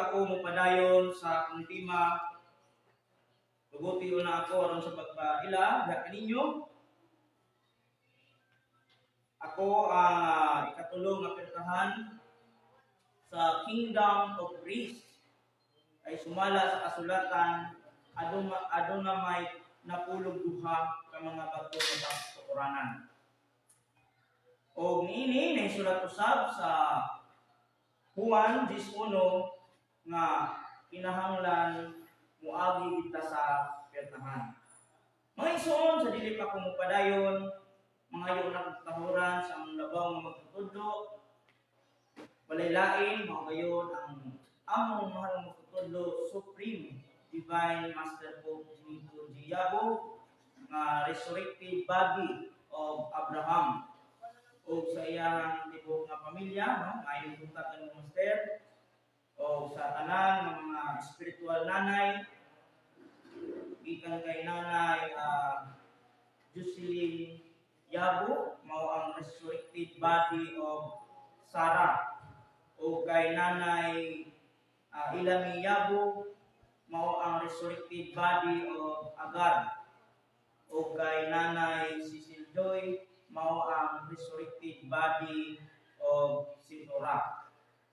pa ako mopadayon sa akong tema, tuguti una ako aron sa pagpaila diha kaninyo. Ako ang ikatulo nga pertahan sa Kingdom of Grace ay sumala sa kasulatan aduna may 12 ka mga bato nga tukuranan. Og niini nahisulat usab sa Juan 10:1 nga kinahanglan muagi kita sa pertahan. Mga igsoon, sa dili pa ko mopadayon, mangayo na kog tahuran sa among labaw nga magtutudlo. Walay lain, mao gayon ang among mahal nga magtutudlo, Supreme Divine Master Pope Benito G. Yabo, nga resurrected body of Abraham, o sa iyang tibuok nga pamilya, no? Maayong buntag kanimo, Master, o sa tanan nga mga spiritual nanay, gikan kay Nanay Jocelyn Yabo, mao ang resurrected body of Sarah, o kay Nanay Ilami Yabo, mao ang resurrected body of Agar, o kay Nanay Cecil Joy, mao ang resurrected body of Sitora.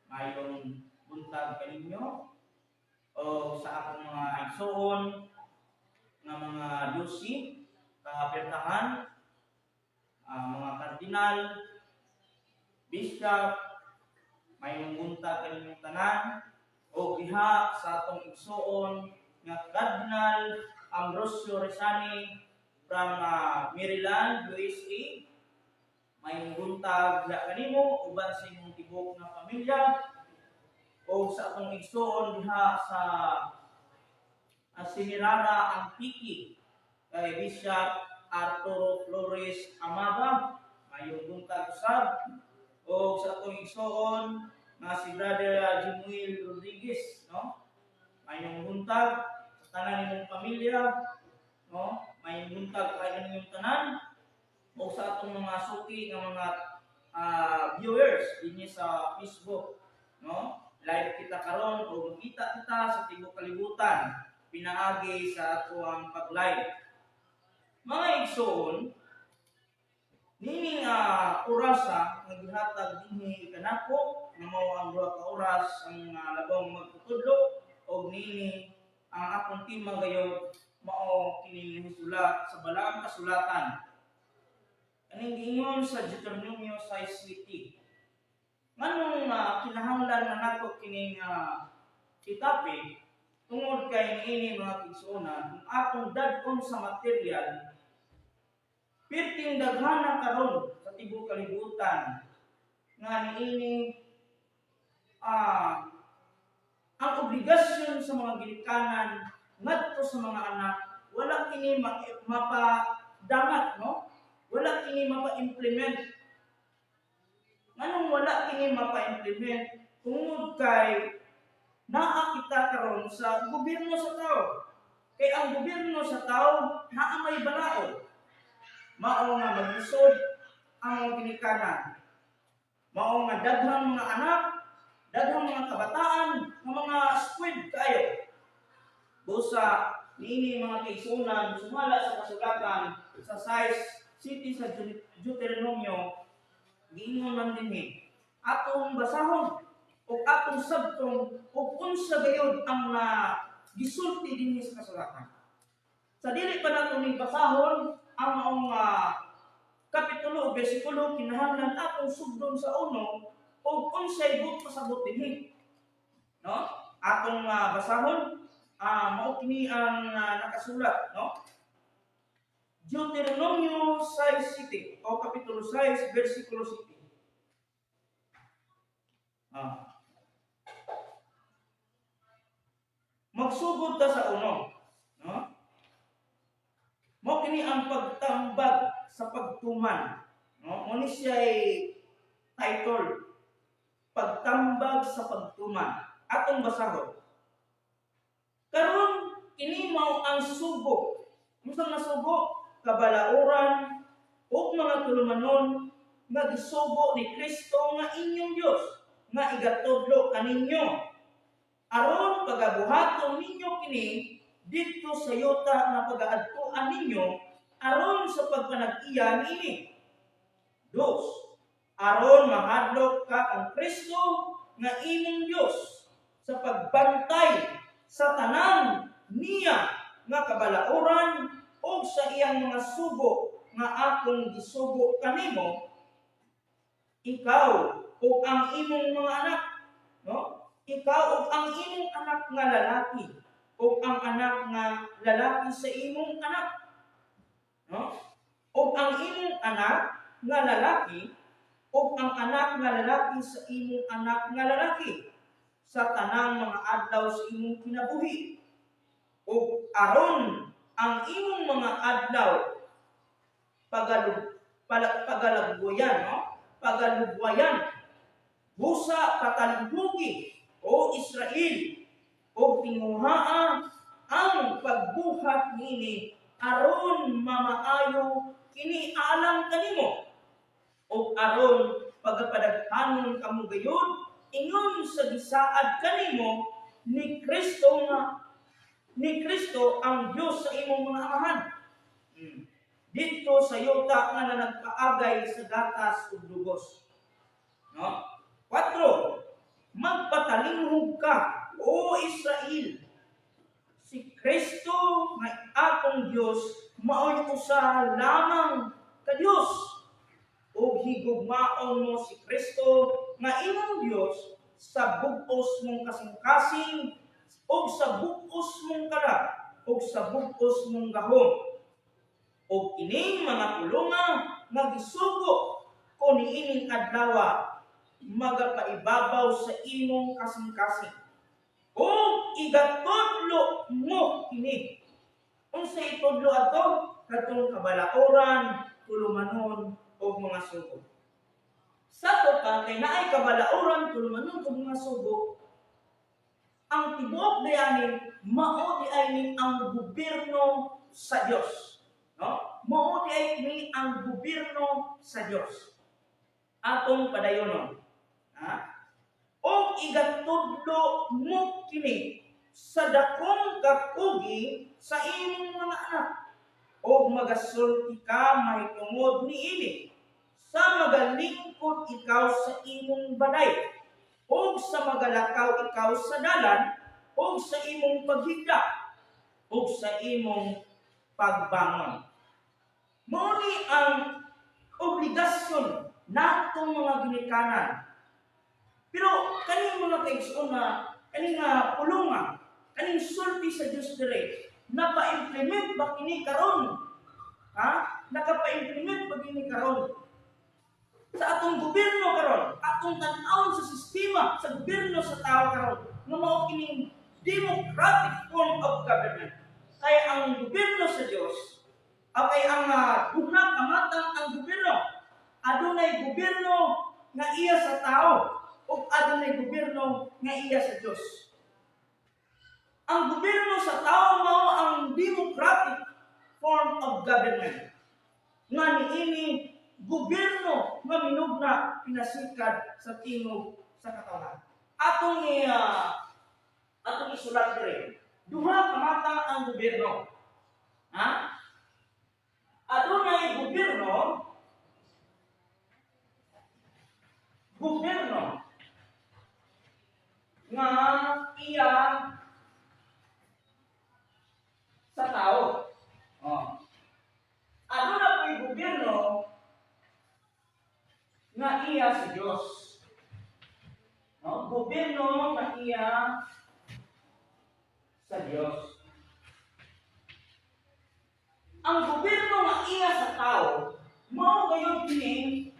Mayong buntag kaninyo, o sa akong mga igsoon nga mga 12 kapertahan, mga kardinal, bishop, mayong buntag kaninyong tanan, o diha sa atong igsoon nga Cardinal Ambrosio Rezani from Maryland, USA. Mayong buntag diha kanimo uban sa imong tibuok nga pamilya, o sa atong igsoon diha sa Semirara Antique, kay Bishop Arturo Flores Amaba, mayong buntag usab, o sa atong igsoon nga si Brother Jimuel Rodriguez, no? Mayong buntag sa tanan nimong pamilya, no? Mayong buntag kay ninyong tanan, o sa atong mga suki nga mga viewers dinhi sa Facebook, no? Live kita karon o makita kita sa tibuok kalibutan pinaagi sa atoang pag-live. Mga igsoon, nining orasa nga gihatag dinhi kanako nga mao ang 2 ka oras ang labong magtutudlo, og niini ang akong tema gayod mao kini nisulat sa Balaang Kasulatan, kaning giingon sa Deuteronomio 6:7. Nganong kinahanglan na nato kining i-topic? Tungod kay niini, mga kaigsuonan, kung atong dad-on sa material, pirting daghana karon sa tibuok kalibutan nga niini ang obligasyon sa mga ginikanan ngadto sa mga anak wala kini mapadangat, no? Wala kini mapa-implement. Nganong wala kini mapa-implement? Tungod kay naa kita karon sa gobyerno sa tao. Kay ang gobyerno sa tao naa may balaod, mao nga maglisod ang mga ginikanan, mao nga daghang mga anak, daghang mga kabataan nga mga squid kaayo. Busa niini, mga kaigsuonan, sumala sa kasulatan sa 6:7 sa Deuteronomio, giingon man dinhi. Atong basahon o atong sabton o unsa gayud ang na gisulti dinhi sa kasulatan. Sa dili pa nato ni basahon ang maong kapitulo o bersikulo, kinahanglan atong sugdon sa uno o unsay buot pasabot dinhi. No? Atong basahon, mao kini ang nakasulat, no? Deuteronomio 6:7 o kapitulo 6 versikulo 7. Magsugod ta sa uno, no? Mao kini ang pagtambag sa pagtuman, no? Mo ni siya title, "Pagtambag sa Pagtuman." Atong basahon. Karon kini mao ang sugo. Unsa nga sugo? Kabalauran ug mga tulumanon nga gisugo ni Kristo nga inyong Dios nga igatudlo kaninyo. Aron pagabuhaton ninyo kini didto sa yuta nga pagaadtuan ninyo aron sa pagpanag-iya niini. Dos, aron mahadlok ka kang Kristo nga imong Dios sa pagbantay sa tanan niya nga kabalaoran o sa iyang mga sugo nga akong gisugo kanimo, ikaw o ang imong mga anak, no? Ikaw ug ang imong anak nga lalaki ug ang anak nga lalaki sa imong anak, no? Ug ang imong anak nga lalaki ug ang anak nga lalaki sa imong anak nga lalaki sa tanang mga adlaw sa imong kinabuhi, ug aron ang imong mga adlaw pagalugwayan, no? Pagalugwayan. Busa patalinghugi, o Israel, ug tinguhaa ang pagbuhat niini aron mamaayo kini alang kanimo ug aron pagapadaghanon kamo gayud ingon sa gisaad kanimo ni Kristo nga ni Kristo ang Dios sa imong mga amahan didto sa yuta nga nagpaagay sa gatas ug dugos, no? Kwatro, magpatalinghog ka, o Israel. Si Kristo nga atong Dios maoy usa lamang ka Dios. Ug higugmaon mo si Kristo nga imong Dios sa bug-os mong kasing-kasing ug sa bug-os mong kalag ug sa bug-os mong gahom. Ug ining mga pulonga nga gisugo ko niining adlawa magapaibabaw sa imong kasing-kasing. Ug igatudlo mo kini. Unsa itudlo ato? Katong kabalaoran, tulumanon ug mga sugo. Sa to pa kay naay kabalaoran, tulumanon ug mga sugo, ang tibuok diani mao di ay ni ang gobyerno sa Dios. No? Mao di ay ni ang gobyerno sa Dios. Atong padayonon. Ha? Og igatudlo mo kini sa dakong kakugi sa imong mga anak. Og magasulti ka mahitungod niini sa magalingkod ikaw sa imong balay ug sa magalakaw ikaw sa dalan ug sa imong paghigda ug sa imong pagbangon. Mao ni ang obligasyon natong mga ginikanan. Pero kaning mga kaigsoon na kaning nga pulunga, kaning sulti sa Dios dire, napa-implement ba kini karon? Ha? Nakapa-implement ba kini karon? Sa atong gobyerno karon, atong tan-awon sa sistema sa gobyerno sa tao karon, nga mao kining democratic form of government. Kaya ang gobyerno sa Dios, kay ang duha ka matang ang gobyerno. Adunay gobyerno nga iya sa tao ug adunay gobyerno nga iya sa Dios. Ang gobyerno sa tao mao ang democratic form of government. Nga niini gobyerno nga minugna pinasikad sa tingog sa katawhan. Atong isulat diri. Duha ka matang ang gobyerno. Ha? Adunay gobyerno gobyerno nga iya sa tao. Oh. Aduna po'y gobyerno nga iya sa Diyos. No? Gobyerno nga iya sa Diyos. Ang gobyerno nga iya sa tao, mao gayud kining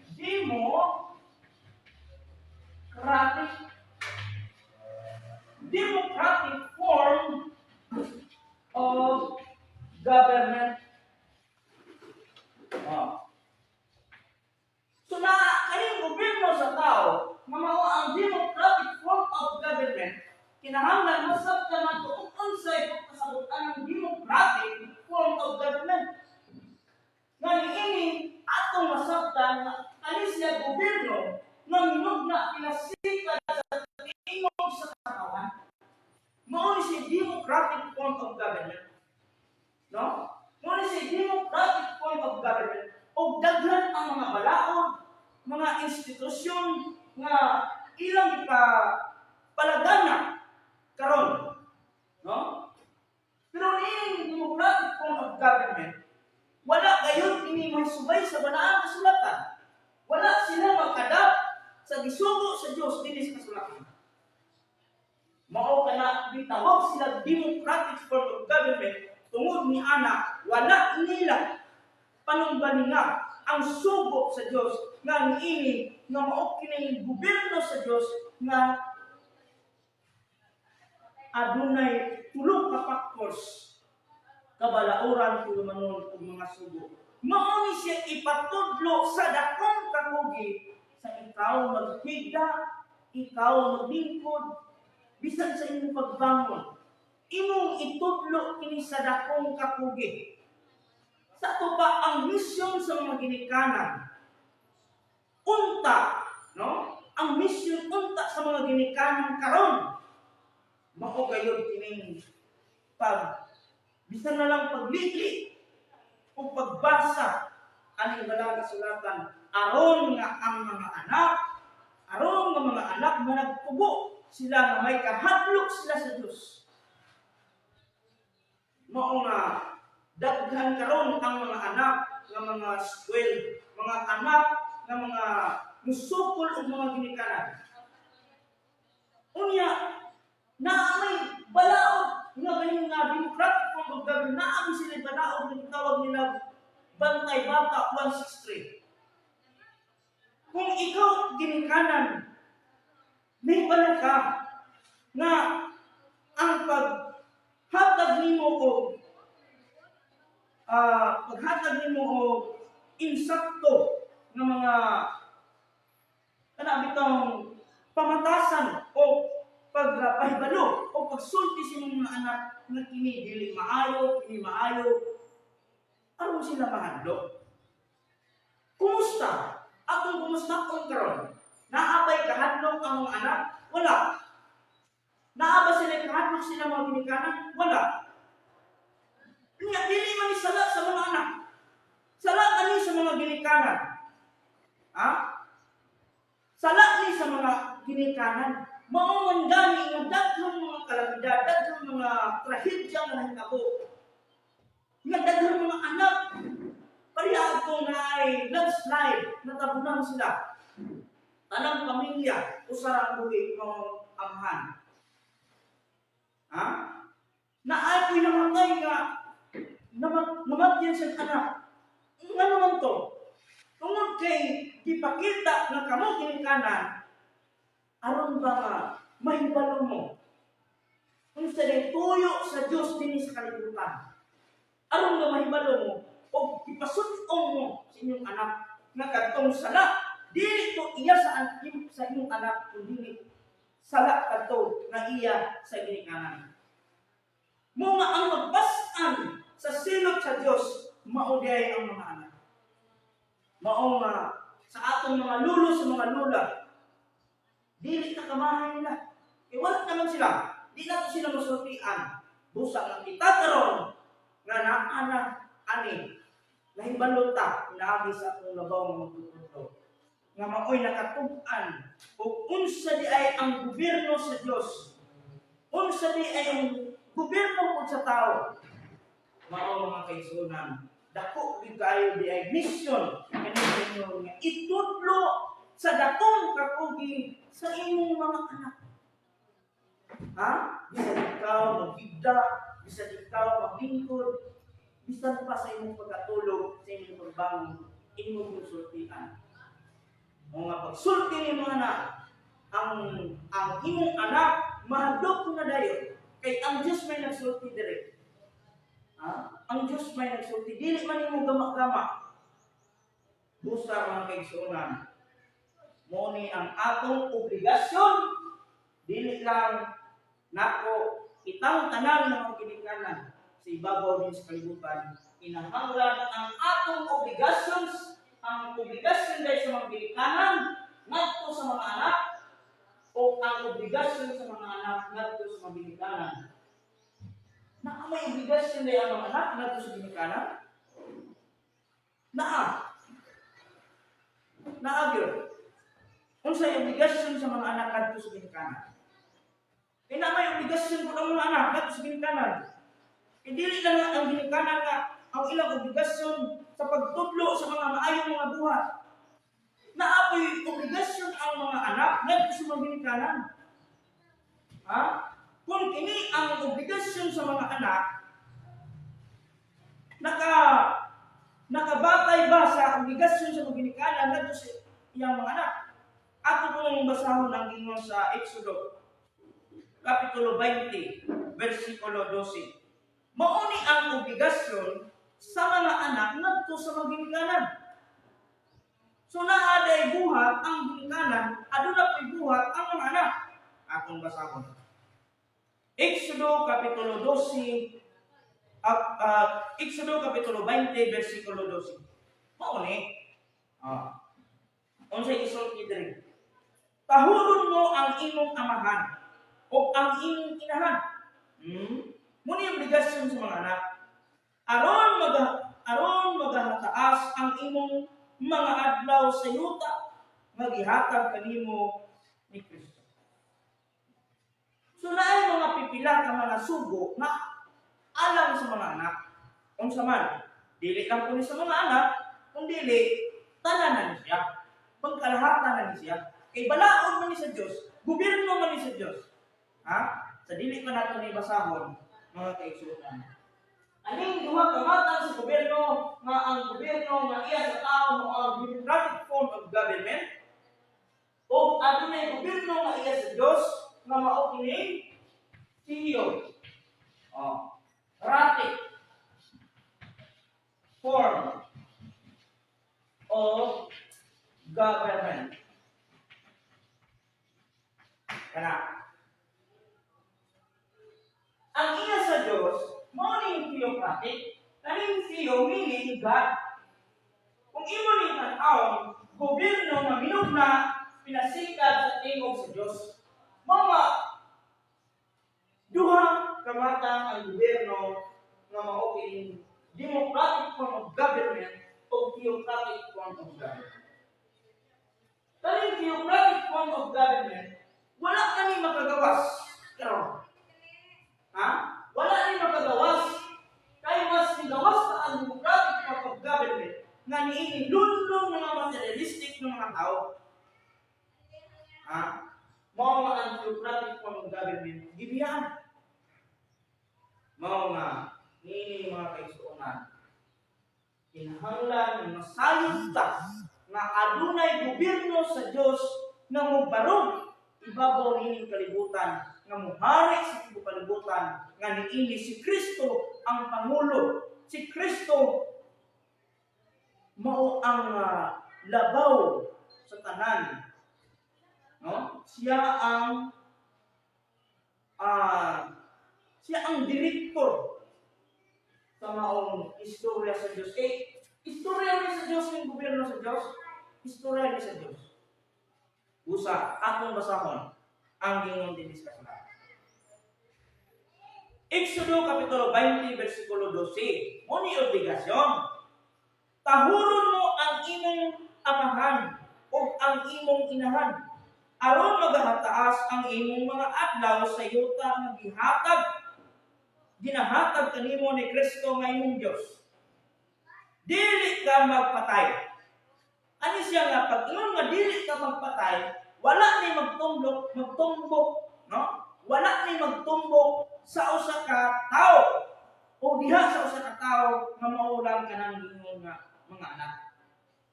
democratic form of government. Oh. So na kaning gobyerno sa tao nga mao ang democratic form of government, kinahanglan masabtan nato kung unsay pagkasabutan ng democratic form of government. Nga niini atong masabtan nga kani siya gobyerno nga minugna pinasikat sa tingog sa katawan. mga balaod, mga institusyon nga ilang ipa palagana karon, no? Pero niining democratic form of government, wala gayud ini subay sa balaang kasulatan. Wala sila mag-adapt sa gisugo sa Dios dinhi sa kasulatan. Mao kana gitawag sila democratic form of government tungod ni ana wala nila panumbalinga ang sugo sa Dios nga niini nga mao kini gobyerno sa Dios nga adunay tulo ka factors: kabalauran, tulumanon ug mga sugo. Mao ni siya ipatudlo sa dakong kakugi sa ikaw maghigda, ikaw maglingkod, bisan sa imong pagbangon. Imong itudlo kini sa dakong kakugi. Sa ato pa ang misyon sa mga ginikanan. Unta, no? Ang misyon unta sa mga ginikanan karon mao gayud kining pag bisan na lang paglikli o pagbasa aning balang kasulatan aron nga ang mga anak, aron nga mga anak managtubo sila nga may kahadlok sila sa Dios. Mao nga daghan karon ang mga anak nga mga spoiled, mga anak nga mga musukol og mga ginikanan. Unya naa may balaod nga ganing nga democratic form of government, naa may sila balaod nga gitawag nila Bantay Bata 163. Kung ikaw ginikanan, may balo ka nga ang paghatag nimo og paghatag nimo og insakto nga mga kana bitong pamatasan o pagpahibalo o pagsulti sa imong mga anak nga kini dili maayo, kini maayo, aron sila mahadlok. Kumusta? Atong kumusta kung karon? Naa bay kahadlok ang mga anak? Wala. Naa ba sila kahadlok sila mga ginikanan? Wala. Nga dili man ni sala sa mga anak. Sala ani sa mga ginikanan. Ha? Sala ni sa mga ginikanan. Mao man gani nga daghang mga kalamidad, daghang mga trahedya nga nahitabo. Nga daghang mga anak pareha ko na ay landslide, natabunan sila. Tanang pamilya, usa ra ang buhi ng amahan. Ha? Naay ko'y namatay nga namatyan sa anak. Nga naman to? Tungod kay gipakita nga kamo ginikanan aron ba nga mahibalo mo unsa day tuyo sa Dios dinhi sa kalibutan. Aron nga mahibalo mo o ipasud-on mo sa inyong anak nga kadtong sala dili to iya sa inyong anak kundi sala kadto nga iya sa ginikanan. Mo nga ang magbas-an sa silot sa Dios mao diay ang mga anak. Mao nga sa atong mga lulo, sa mga lula, dili ta kamahay nila. Eh wala naman sila. Di nato sila masultian. Busa nga kita karon nga naa na ani nahibalo ta naagi sa atong labaw nga magtutudlo nga maoy nakatub-an ug unsa di ay ang gobyerno sa Dios, unsa di ay ang gobyerno pud sa tao. Mao, mga kaigsuonan, dako gyud kaayo di ay mission kani inyo nga itudlo sa dakong kakugi sa imong mga anak. Ha, bisan ikaw maghigda, bisan ikaw maglingkod, bisan pa sa imong pagkatulog, sa imong pagbangon, imong konsultian mo nga pagsulti nimo anak, ang imong anak mahadlok na dayon kay ang Dios may nagsulti dire. Ha? Ang Dios may nagsulti, dili man nimo gama-gama. Busa, mga kaigsuonan, mo ni ang atong obligasyon, dili lang nako, itang tanan ng mga ginikanan sa ibabaw din sa kalibutan. Kinahanglan ang atong obligations, ang obligasyon dahil sa mga ginikanan ngadto sa mga anak o ang obligasyon sa mga anak ngadto sa mga ginikanan. Naa may obligasyon dahil ang mga anak ngadto sa ginikanan? Naa. Naa gyud. Unsay obligasyon sa mga anak kadto sa ginikanan? Kay naa may obligasyon pud ang mga anak kadto sa ginikanan. Kay dili lang ang ginikanan nga ang ilang obligasyon sa pagtudlo sa mga maayong mga buhat. Naa poy obligasyon ang mga anak ngadto sa mga ginikanan. Ha? Kung kini ang obligasyon sa mga anak, nakabatay ba sa obligasyon sa mga ginikanan ngadto sa iyang mga anak? Ato pong basahon ang gingon sa Exodo Kapitulo 20, versikulo 12. Mao ni ang obligasyon sa mga anak ngadto sa mga ginikanan. So naa day buhat ang ginikanan, aduna po'y buhat ang mga anak. Akong basahon. Exodo Kapitulo 12, Exodo Kapitulo 20, versikulo 12. Mao ni. Unsay isulti diri? "Tahuron mo ang imong amahan o ang imong inahan." Mao ni obligasyon sa mga anak. Aron magahataas ang imong mga adlaw sa yuta nga gihatag kanimo ni Kristo. So naay mga pipila ka mga sugo nga alang sa mga anak. Unsa man, dili lang kuni sa mga anak, kung dili tanan na ni siya. Pangkalahatan na ni siya. Kay balaod man ni sa Dios, gobyerno man ni sa Dios. Ha? Sa dili pa nato ni basahon, mga kaigsuonan. Aning duha ka matang sa gobyerno nga ang gobyerno nga iya sa tao mao ang democratic form of government o adunay gobyerno nga iya sa Dios nga mao kini theo oh, cratic form of government. Kana. Ang iya sa Diyos, mao ning theocratic, kaning theo meaning God. Kung imo ning tan-awon, gobyerno nga minugna pinasikat sa tingog sa Diyos. Mao nga duha ka matang ang gobyerno nga mao kining democratic form of government o theocratic form of government. Kaning theocratic form of government, wala kani makagawas karon. Ha? Wala ni makagawas. Kay mas nigawas pa ang democratic form of government nga niini lunlong mga materialistic ng mga tao. Ha? Mao nga ang theocratic form of government gibiyaan. Mao nga niini, mga kaigsuonan, kinahanglan masayod ta nga adunay gobyerno sa Dios nga mobarog ibabaw nining kalibutan, nga mohari sa tibuok kalibutan, nga niini si Kristo ang pangulo. Si Kristo mao ang labaw sa tanan, no? Siya ang direktor sa maong istorya sa Dios. Kay istorya ni sa Dios ng gobyerno sa Dios, istorya ni sa Dios. Usa, atong basahon ang gingon dinhi sa kasulatan. Exodo Kapitulo 20 versikulo 12. Mao ni obligasyon. "Tahuron mo ang imong amahan o ang imong inahan aron magahataas ang imong mga adlaw sa yuta nga ginahatag kanimo ni Kristo nga imong Dios. Dili ka magpatay." Ani siya nga pag ingon nga dili ka magpatay, wala ni magtumbok, no? Wala ni magtumbok sa usa ka tawo o diha sa usa ka tawo nga mao lang kanang gingon nga mga anak.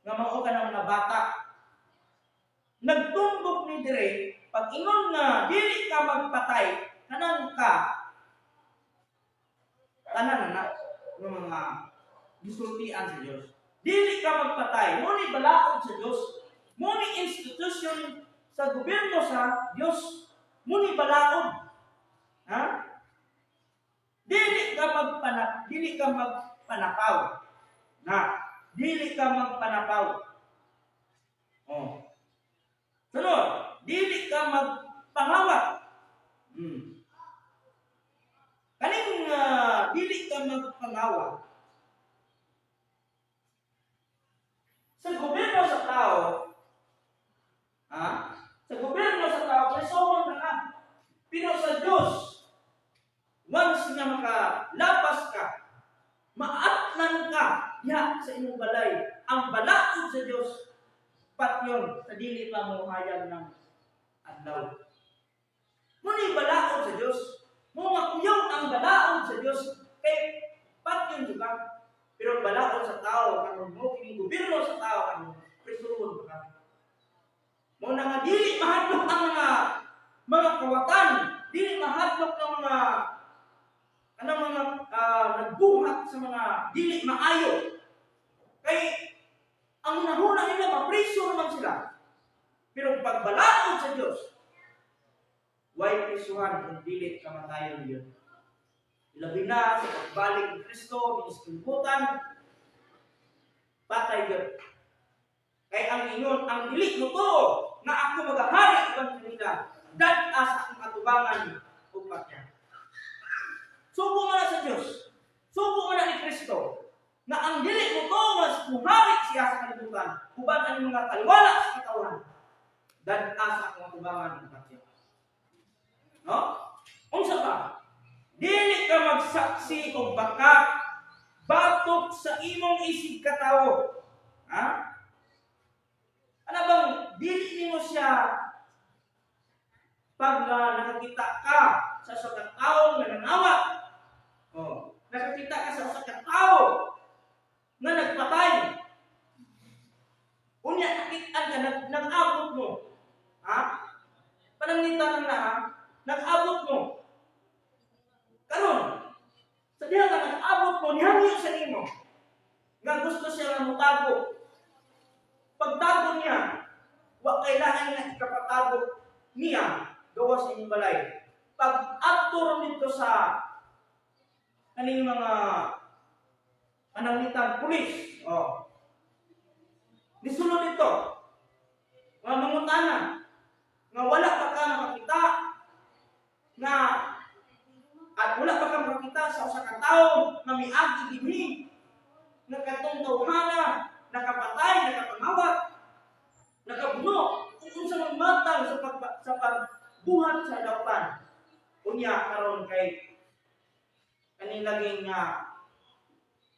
Nga mao kanang mga bata. Nagtumbok ni dire pag ingon nga dili ka magpatay, kanang ka tanan na ng mga gisultian sa Dios. Dili ka magpatay, mao ni balaod sa Dios. Mao ni institusyon sa gobyerno sa Dios. Mao ni balaod. Ha? Dili ka magpanakaw. Na, dili ka magpanakaw. Oh. Sunod, dili ka magpangawat. Kaning dili ka magpangawat. Sa gobyerno sa tao, ka diha sa imong balay. Ang balaod sa Dios, patyon sa dili pa mo hayag ng adlaw. Muni balaod sa Dios. Mo makuyaw ang balaod sa Dios kay patyon jud ka. Pero ang balaod sa tao karon, mo kining gobyerno sa tao karon, prisuhon pa ka. Mo na nga dili mahadlok ang mga kawatan, dili mahadlok ang mga anong mga nagbuhat sa mga dili maayo. Kay ang hunahuna nila, mapriso naman sila. Pero pagbalaod sa Dios, way prisuhan kung dili kamatayon yun. Labi na sa pagbalik ni Kristo, ni kalibutan, patay yun. Kay ang ingon, ang dili mo to, nga ako magahari uban kanila, dad-a sa akong atubangan ug patya. Subo man na sa Dios. Subo man na ni Kristo. Na ang dili mo to, mas muhari siya sa kalibutan, uban ang mga taliwala sa katawan, dad-a sa akong atubangan ug patya. No? Unsa pa? Dili ka magsaksi og baka batok sa imong isig katawo. Ha? Ano bang dili nimo siya pag nakakita ka sa usa ka tawo nga nangawat? Oh, nakakita ka sa usa ka tawo nga nagpatay. Unya nakitaan ka, nag-abot mo. Ha? Pananglitan lang na ha? Nag-abot mo. Karon, sa diha nga nag-abot mo, nihangyo sa nimo nga gusto siya nga mutago. Pagtago niya, wa kailangan nga ikapatago niya gawas sa inyong balay. Pag adto dito sa kaning mga pananglitan pulis, oh. Nisulod dito. Nga mangutana nga wala pa ka nakakita nga at wala pa ka makakita sa usa ka tawo nga miagi dinhi nga katong tawhana nakapatay, nakapangawat, nakabuno, kung unsa man matang sa pagbuhat sa dautan. Unya karon kay kaning lagi nga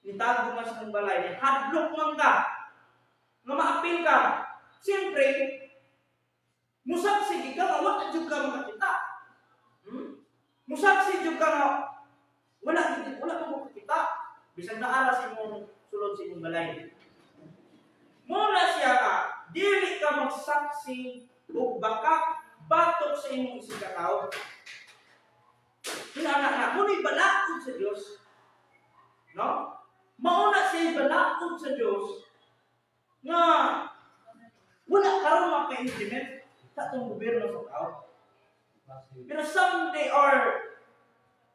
nitago man sa imong balay, hadlok man ka nga maapil ka. Siyempre, musaksi ka nga wala jud ka makakita. Musaksi jud ka nga wala ka makakita. Bisan naa ra sa imong sulod sa imong balay. Muna siya nga dili ka magsaksi og baka batok sa imong isig ka tawo. Hinana na, kuno'y balaod sa Dios. No? Mauna siya balaod sa Dios nga wala karon maka-implement sa atong gobyerno sa tao. Pero someday or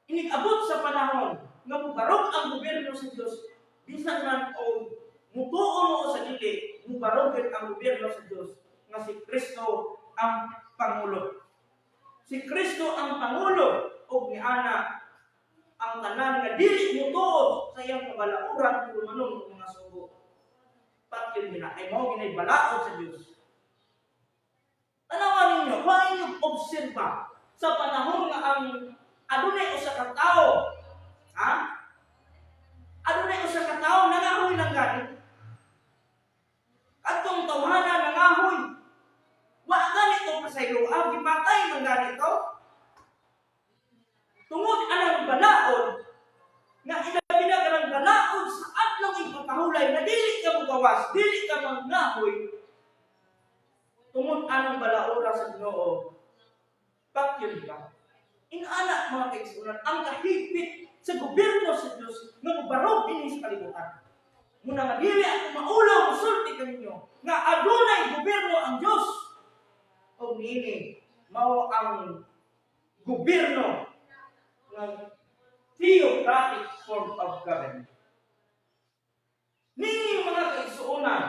inig-abot sa panahon nga mubarog ang gobyerno sa Dios, bisan man o mutuo mo sa dili, mubarog gyud ang gobyerno sa Dios nga si Kristo ang pangulo. Si Kristo ang pangulo ug niana ang tanan nga dili mutuo sa iyang kabalauran, tulumanon ug mga sugo. Patyon nila kay mao ginay balaod sa Dios. Tanawan ninyo, wa inyo obserba sa panahon nga ang adunay usa ka tawo, ha? Adunay usa ka tawo nangahoy lang gani. Adtong tawhana nangahoy. Wa gani to pasaylo, ang gipatay man gani to. Tungod anang balaod nga ilabi na kanang balaod sa adlaw ipapahulay na dili ka mogawas, dili ka mangahoy. Tungod anang balaora sa Ginoo, patyon ka. Inana, mga kaigsuonan, ang kahigpit sa gobyerno sa Dios nga mobarog ini sa kalibutan. Muna nga dili ako maulaw musulti kaninyo nga adunay gobyerno ang Dios. O niini mao ang gobyerno ng theocratic form of government. Niini, mga kaigsuonan,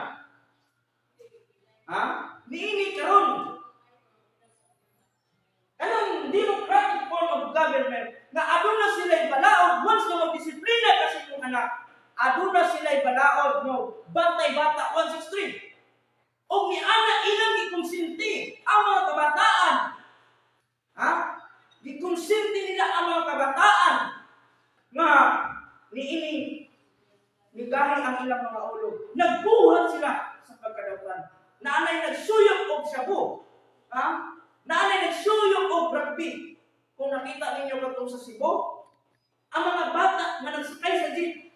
ha? Niini karon kanang democratic form of government nga aduna sila balaod. Once nga magdisiplina ka sa inyong anak, aduna sila balaod no Bantay Bata 163 og niana ilang gikonsinti ang mga kabataan, ha, gikonsinti nila ang mga kabataan nga niini ni Ginugahi ang ilang mga ulo. Nagbuhat sila sa pagkadawtan. Naanay nagsuyok og shabu. Ha? Naanay nagsuyok og rugby. Kung nakita ninyo katong sa Cebu, ang mga bata nga nagsakay sa jeep,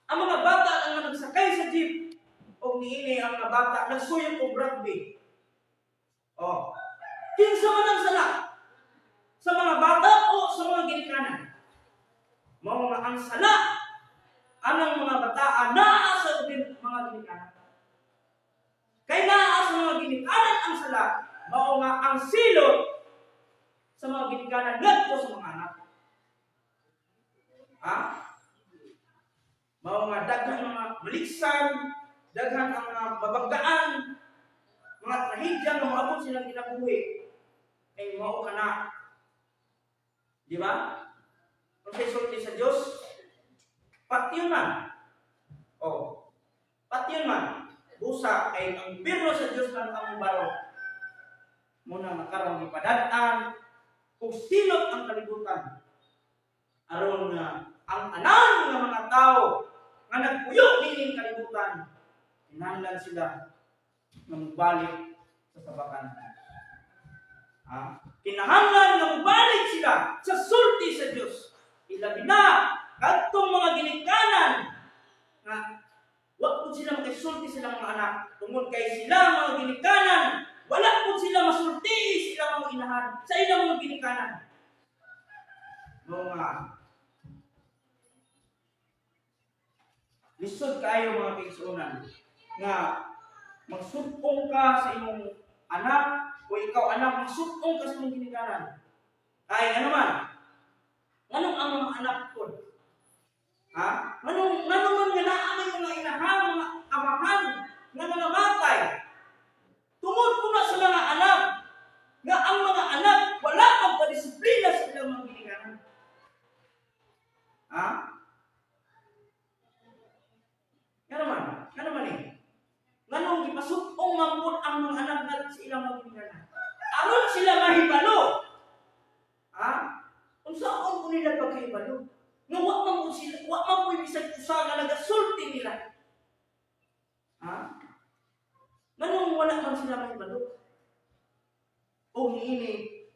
ang mga bata nga nagsakay sa jeep, og niini ang mga bata nagsuyok og rugby. Oh. Kinsa man ang sala? Sa mga bata o sa mga ginikanan? Mao nga ang sala anang mga bataan naa sa mga ginikanan. Kay naa sa mga ginikanan ang sala, mao nga ang silot sa mga ginikanan ngadto sa mga anak. Ha? Mao nga daghan mga maligsan, daghan ang mga mabanggaan, mga trahedya nga moabot silang kinabuhi. Ay mao kana. Di ba? Kung sa sulti sa Diyos, patyon man. Oh. Patyon man. Busa kay ang gobyerno sa Diyos lang ang baro. Muna makaroon gipadad-an kung silot ang kalibutan. Aron nga ang tanan nga mga tao nga nagpuyo niining kalibutan, kinahanglan sila nga mobalik sa sabakan. Ha? Kinahanglan nga mobalik sila sa sulti sa Dios. Ilabi na kadtong mga ginikanan nga wa pud sila makaisulti silang mga anak tungod kay sila mga ginikanan, wala pud sila masulti sila mga inahan sa ilang mga ginikanan. Mga lisod kaayo, mga kaigsuonan, nga magsupong ka sa imong anak o ikaw anak, magsupong ka sa imong ginikanan. Kay ano man, nganong ang mga anak ko, ha, nganong man nga naa may mga inahan, mga amahan nga mga matay tungod po na sa mga anak, nga ang mga anak wala magpadisiplina sa ilang mga ginikanan? Ha? Nga naman, nga naman eh. Nganong gipasupong man pud ang mga anak na sa ilang mga ginikanan? Aron sila mahibalo. Ha? Unsaon po nila pagkahibalo? Nga wa man po sila, wa man po bisag usa nga nagasulti nila. Ha? Nganong wala man sila mahibalo? O niini,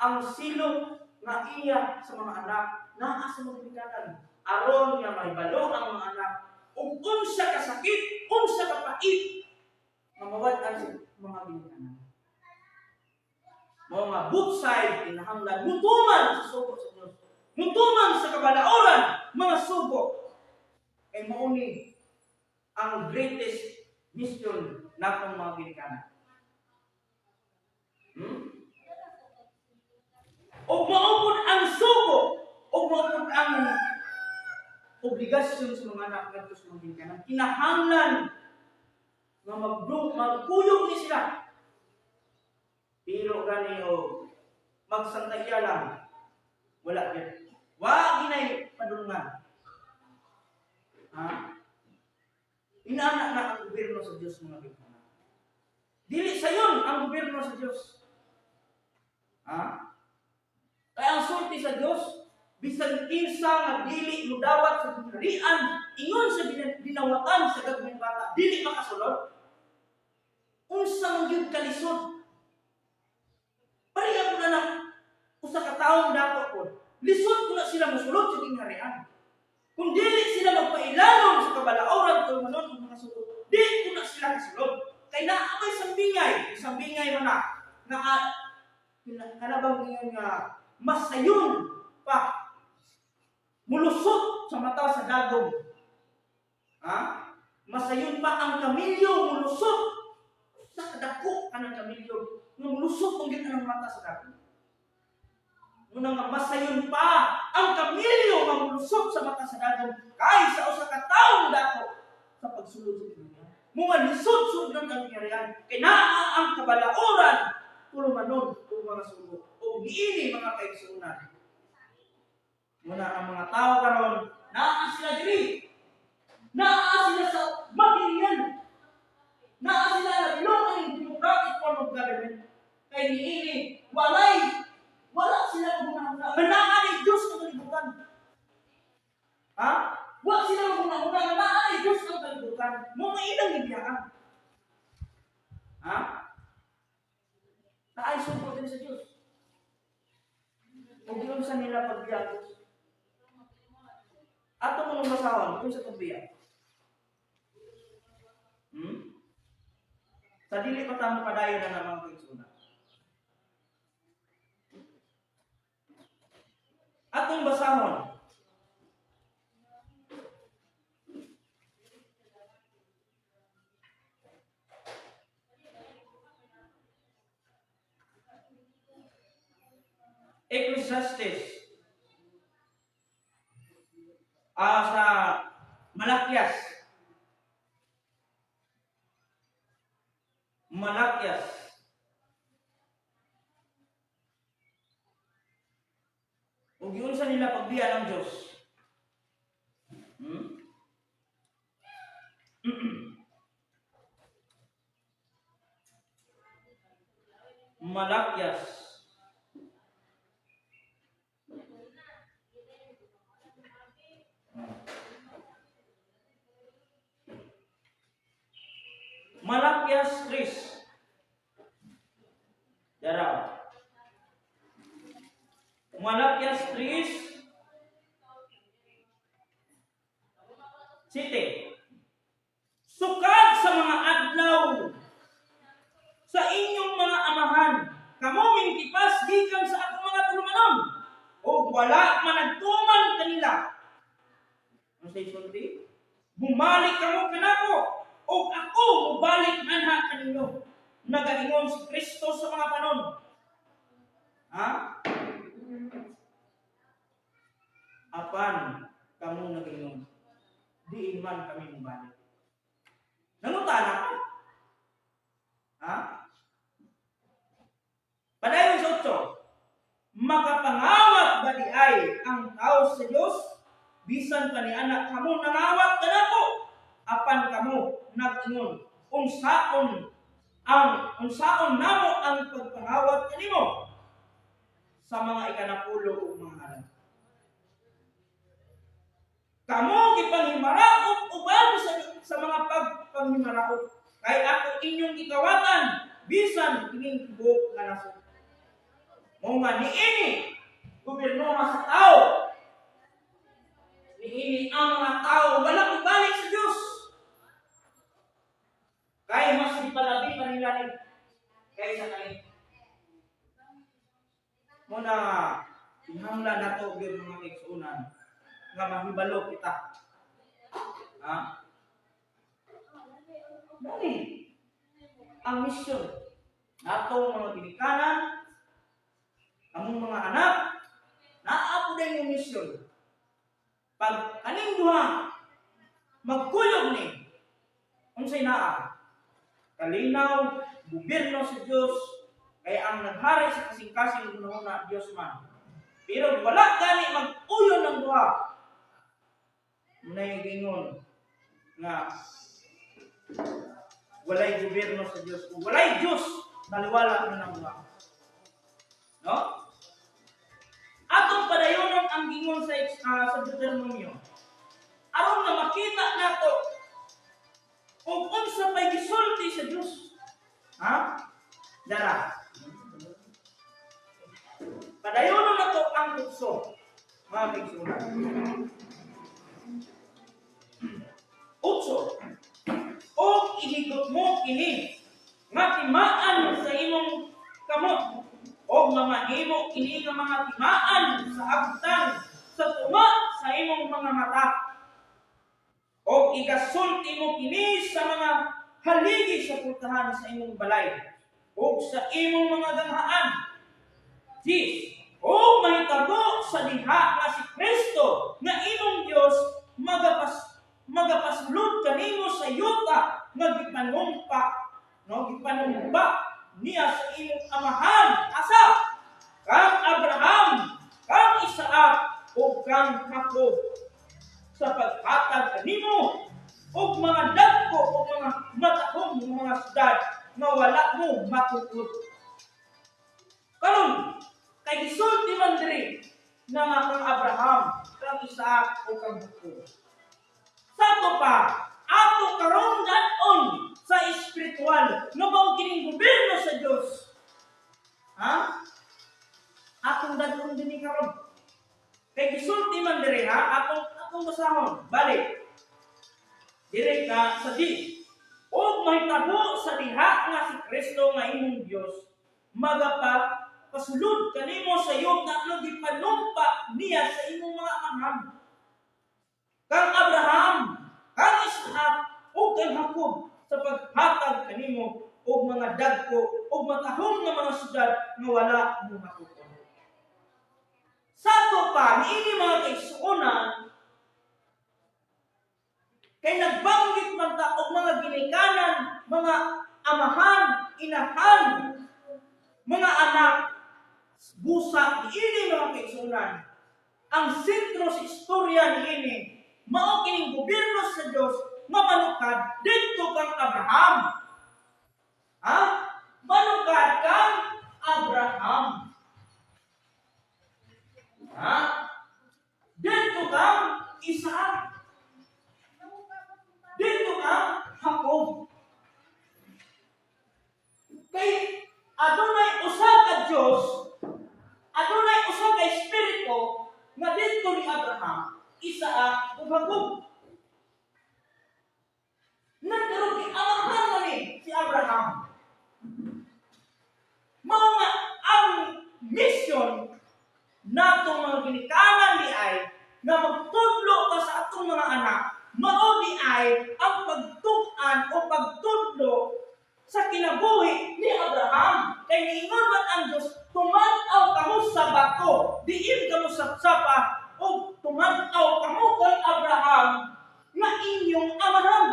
ang silot nga iya sa mga anak naa sa mga ginikanan aron nga mahibalo ang mga anak ug unsa ka sakit, unsa ka pait nga mawad-an sa mga ginikanan. Mao nga both side kinahanglan mutuman sa sugo sa Dios. Mutuman sa kabalaoran, mga sugo. Kay mao ni ang greatest mission natong mga ginikanan. Og mao pud ang sugo, og mao pud ang obligasyon sa mga anak ngadto sa mga ginikanan. Kinahanglan nga magkuyog ni sila. Pero gani o magsantaya lang, wala gyud. Wa ginay padulungan. Ha? Inaana na ang gobyerno sa Dios, mga ginikanan. Dili sayon ang gobyerno sa Dios. Ha? Kaya ang sulti sa Dios, bisan kinsa nga dili mudawat sa gingharian ingon sa dinawatan sa gagmayng bata, dili makasulod. Unsa man gyud kalisod? Pareha po na lang usa ka taong dako po. Lisod po na sila mosulod sa gingharian. Kung dili sila magpailalom sa kabalaoran tulumanon ang mga sugo, di po na sila kasulod. Kay naa may sambingay, sambingay man na, nga kanabang ingon nga masayon pa mulusot sa mata sa dagom. Ha? Masayon pa ang kamilyo mulusot sa kadako kanang kamilyo nga mulusot kung gid ang mata sa dagom. Muna nga masayon pa ang kamilyo nga mulusot sa mata sa dagom kay sa usa ka taong dako sa pagsulod sa dunya. Mga lisod sudnon ang gingharian kay naa ang kabalaoran tulumanon o mga sugo o niini, mga kaigsuonan. Muna ang mga tao karon naa sila diri. Naa sila sa material. Naa sila na belong ang democratic form of government. Kay niini wala sila maghuna-huna. Nga naa ni Diyos sa kalibutan. Ha? Wa sila maghuna-huna nga gikan mo nga ilang gibiyaan. Ha? Naay sugo din sa Dios. Ug giunsa nila pagbiya Dios? Ato mo nung basahon, unsa itong biya? Sa dili pa tamo padayon na nga mga kaigsuonan. Atong basahon. Ecclesiastes. Sa Malakias. Malakias. Ug giunsa nila pagbiya ng Dios? Malakias. Malakias 3. Daraw. Malakias 3. Site. Sukad sa mga adlaw sa inyong mga amahan, kamo mingkipas gikan sa akong mga tulumanon, ug wala man nagtuman kanila. Ano sa isulti? Bumalik kamo kanako, ug ako mubalik anha kaninyo. Nagaingon si Kristo sa mga panon. Ha? Apan kamo nagaingon, diin man kami mubalik. Nangutana ka? Ha? Padayon sa 8. Makapangawat ba di ay ang tao sa Dios? Bisan pa ni anak kamo nangawat kanako. Apan kamo nag-ingon, unsaon namo ang pagpangawat kanimo sa mga ikanapulo ug mga halad. Kamo gipanghimaraot uban sa mga pagpanghimaraot, kay ako inyong gikawatan bisan kining tibuok nga nasod. Mao nga niini gobyerno sa tao. Niini ang mga tao wala mobalik sa Dios. Kay mas gipalabi pa nila ni kaysa kani. Muna kinahanglan nato gyud mga kaigsuonan nga mahibalo kita. Ha? Dali ang misyon natong mga ginikanan, among mga anak, naa po din yung misyon. Pag kaning duha magkuyog ni, unsay naa? Kalinaw, gobyerno sa Dios, kay ang naghari sa kasing-kasing una Dios man. Pero wala gani mag-uyon ng duha. Munay gingon nga walay gobyerno sa Dios, o walay Dios, taliwala na ng duha. No? Atong padayonon ang gingon sa Deuteronomio. Aron nga makita nato kung unsa pay gisulti sa Dios. Ha? Dara. Padayonon nato ang tukso, mga kaigsuonan. Utso. O ihigot mo kini nga timaan sa imong kamot, o mamahimo kini nga mga timaan sa agtang sa tunga sa imong mga mata, o igasulti mo kini sa mga haligi sa pultahan sa imong balay o sa imong mga ganghaan. Dis, o mahitabo sa diha nga si Kristo nga imong Dios magapasulod kanimo sa yuta nga gipanumpa, no, gipanumpa niya sa imong amahan asa kang Abraham, kang Isaac ug kang Jacob, sa paghatag kanimo og mga dagko og mga matahom nga mga syudad nga wala mo matukod. Karon kay gisulti man diri na nga kang Abraham, kang Isaac ug kang Jacob. Sa ato pa, ato karong ka sa D. Og mahitabo sa diha nga si Kristo nga imong Dios magapa pasulod kanimo sa yuta nga gipanumpa niya sa imong mga amahan, kang Abraham, kang Isaac, ug kang Jacob, sa paghatag kanimo og mga dagko ug matahom nga mga syudad nga wala mo matukon. Sa ato pa, niini, mga kaigsuonan, kay nagbanggit man ta og mga ginikanan, mga amahan, inahan, mga anak, busa niini, mga kaigsuonan. Ang sentro sa istorya niini, mao kining gobyerno sa Dios nga manukad didto kang Abraham. Ha? Manukad kang Abraham. Ha? Didto kang Isaac. Didto kang Jacob. Kay adunay usa ka Dios, adunay usa ka espiritu nga didto ni Abraham, Isaac ug Jacob. Nagkaroon kay amahan man ni si Abraham. Mao nga ang mission natong mga ginikanan di ay nga magtudlo ka sa atong mga anak, mao di ay ang pagtug-an o pagtudlo sa kinabuhi ni Abraham. Kay niingon man ang Diyos, "Tuman-aw kamo sa bato, diin kamo sapsapa, o tuman-aw kamo kang Abraham nga inyong amahan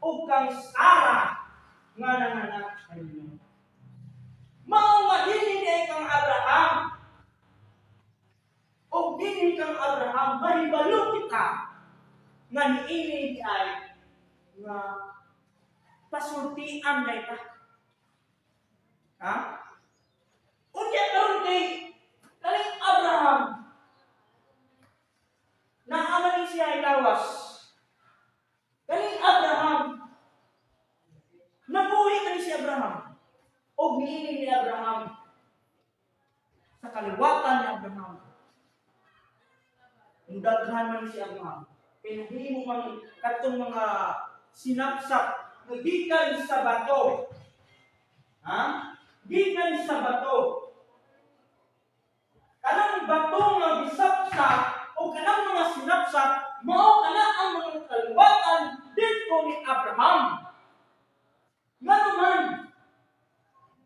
o kang Sarah nga nanganak kanino." Mao nga dili ni kang Abraham o dili kang Abraham, mahibalo kita nga niini di ay nga pasultian na ita. Ha? Unya karon kay kaning Abraham, naa man ni siya lawas. Kaning Abraham, nabuhi kani si Abraham. Og niini ni Abraham, sa kaliwatan ni Abraham, mudaghan man si Abraham. Kay nahimo man katong mga sinapsap nga gikan sa bato. Ha? Gikan sa bato. Kanang bato nga gisapsap o kanang mga sinapsap, mao kana ang mga kaliwatan didto ni Abraham. Ngano man?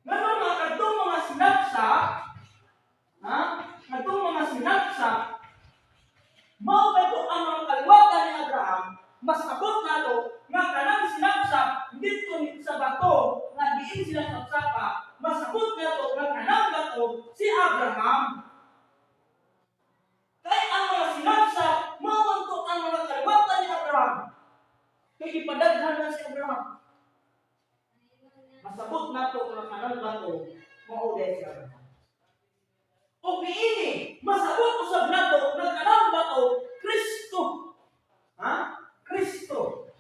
Ngano nga kadtong mga sinapsap, ha? Kadtong mga sinapsap, mao kadto ang mga kaliwatan ni Abraham, masabot nato nga kanang sinapsap didto ni sa bato nga diin sila sapsapa, masabot nato nga kanang bato si Abraham. Kay ang mga sinapsap, mao man to ang mga kaliwatan ni Abraham. Kay gipadaghan na si Abraham. Masabot nato nga kanang bato mao diay si Abraham. O niini, masabot usab nato nga kanang bato Kristo. Ha? Kristo.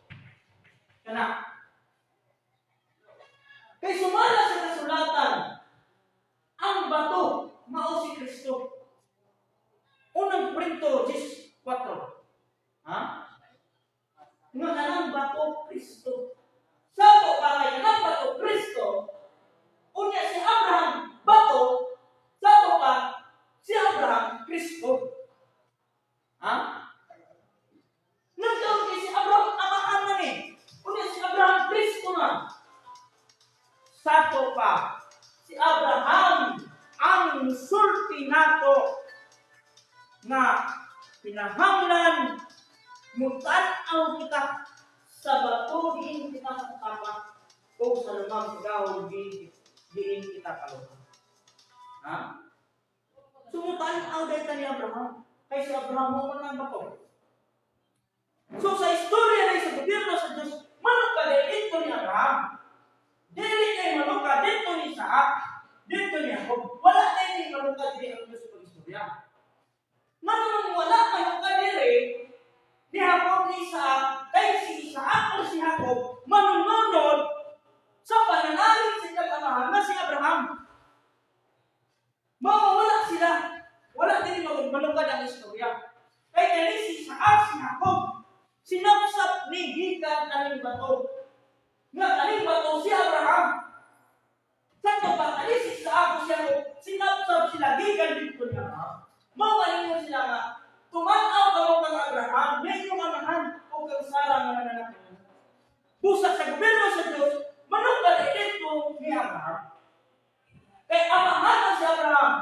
Kana. Kay sumala sa kasulatan, ang bato mao si Kristo. Unang Korinto 10:4. Ha? Nga kanang bato Kristo. Sa ato pa kay kanang bato Kristo, unya si Abraham bato, sa ato pa si Abraham Kristo. Ha? Nagkaroon kay si Abraham amahan na ni. Unya si Abraham Kristo na. Sa ato pa si Abraham ang musulti nato nga pinahanglan mutan-aw kita sa bato diin kita sapsapa o sa lumang gawon diin kita kaluha. Ha? So mutan-aw dahil ni Abraham. Kay si Abraham mao man ang bato. So sa istorya na sa gobyerno sa Diyos, manukad didto ni Abraham. Dili kay manukad didto ni Isaac, didto ni Jacob. Wala na ni manukad dili ang Diyos sa pag-istorya. Manong wala manukad diri ni Jacob, ni Isaac, kay si Isaac o si Jacob manununod sa pananalig sa ilang amahan na si Abraham. Mawawala sila. Wala din manukad ang istorya. Kay kani si Isaac, si Jacob, sinapsap. Sinapsap ni gikan aning bato. Nga aning bato si Abraham. Sa pagpakalis si Isaac siya, sinapsap sila gikan dito ni Abraham. Mao nga sila nga tumanaw kamo kang Abraham, nga inyong amahan o kang Sarah nga nanganak ninyo. Busa sa gobyerno sa Diyos, manungkal dito ni Abraham. Kay amahan ang si Abraham.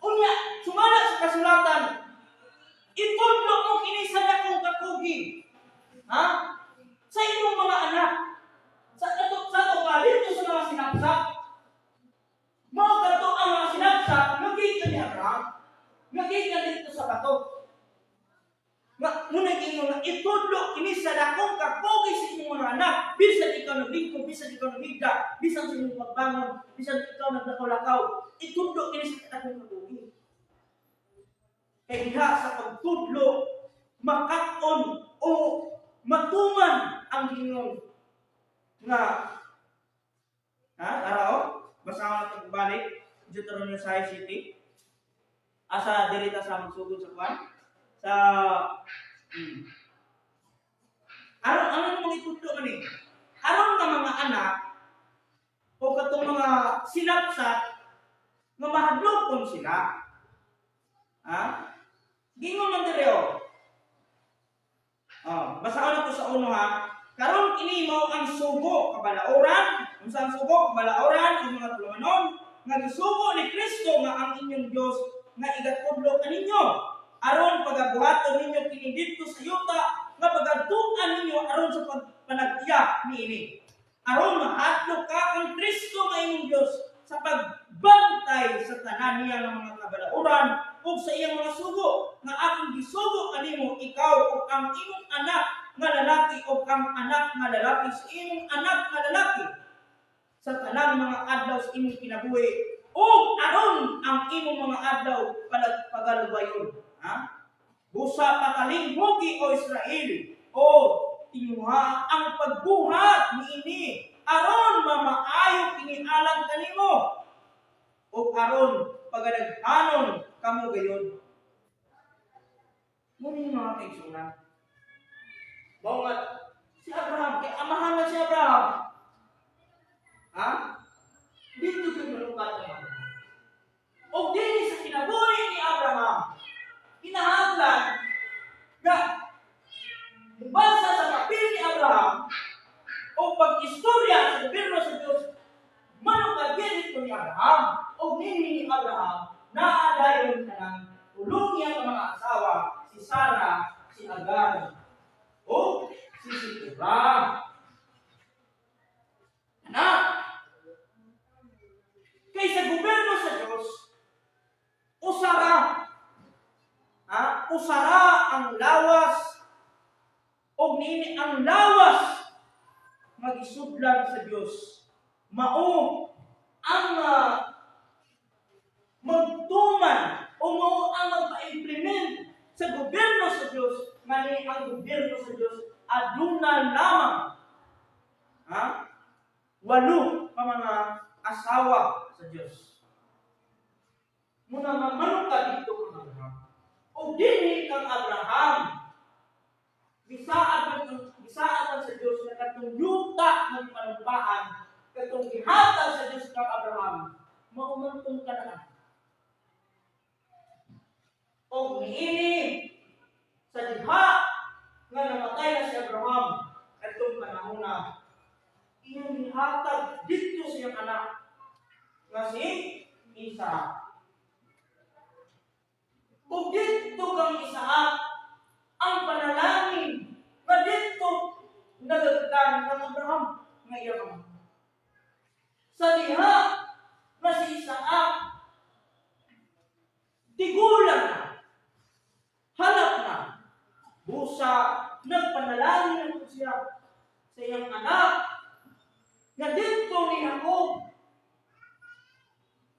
Unya, sumala sa kasulatan, itudlo mo kini sa dakong kakugi. Ha? Sa inyong mga anak. Sa ato pa dito sa mga sinapsap. Mao kadto ang mga sinapsap nga gikan ni Abraham. Nga gikan dito sa bato. Nga muna ingon nga itudlo kini sa dakong kakugi sa inyong mga anak. Bisan ikaw naglingkod, bisan ikaw naghigda, bisan sa inyong pagbangon, bisan ikaw naglakaw-lakaw, itudlo kini sa dakong kakugi. Kay diha sa pagtudlo, makat-on o matuman ang gingon nga ha, arao, basahon nato balik Deuteronomy 6 City. Asa diri ta sa magsugod sa kwan sa Aron ano namang itudlo man eh? Aron nga mga anak o katong mga sinapsat nga mahadlokon sila. Ha? Gingon man diri oh. Oh, basahon nato sa uno ha. Karon kini mao ang sugo kabalaoran, unsa ang sugo kabalaoran ug mga tulumanon nga gisugo ni Kristo nga ang inyong Dios nga igatudlo kaninyo aron pagabuhaton ninyo kini didto sa yuta nga pagadtuan ninyo aron sa pagpanag-iya niini. Aron mahadlok ka kang Kristo nga imong Dios sa pagbantay sa tanan niya nga mga kabalauran ug sa iyang mga sugo nga akong gisugo kanimo, ikaw ug ang imong anak nga lalaki ug ang anak nga lalaki sa imong anak nga lalaki sa tanang mga adlaw sa imong kinabuhi ug aron ang imong mga adlaw pagalubayon, ha. Busa pakalinghugi, o Israel, o tinguha ang pagbuhat niini aron mamaayo kini alang kanimo ug aron pagadaghanon kamo gayon. Muni mga kaigsunan. Mao nga si Abraham, kay amahan na si Abraham. Ha? Dito gyud malukat ang Abraham. Og dinhi sa kinabuhi ni Abraham, kinahanglan nga mubasa sa papel ni Abraham o pag-istorya sa gobyerno sa Diyos, manukad dito ni Abraham. O nini ni Abraham, naa dayon kanang tulong niya ang mga asawa, si Sarah, si Agar, o si Ketura. Anak, kay sa gobyerno sa Diyos, usara, ha? Usara ang lawas o nini ang lawas nga gisudlan sa Dios. Mao ang magtuman o mao ang magpa-implement sa gobyerno sa Dios, ngani ang gobyerno sa Dios aduna lamang, ha, walo ka mga asawa sa Dios. Muna nga manuka dito kang Abraham. O dinhi kang Abraham, gisaad man sa Dios nga katong yuta ng panumpaan, katong gihatag sa Dios kang Abraham, mao man tong Kanaan. O niini sa diha nga namatay na si Abraham kadtong panahon na iyang gihatag didto sa iyang anak nga si Isaac. Ug didto kang Isaac ang panalangin nga didto nagagkan kang Abraham nga iyang ama. Sa diha nga si Isaac tigulang na, halap na, busa nagpanalangin na siya sa iyang anak nga didto ni Jacob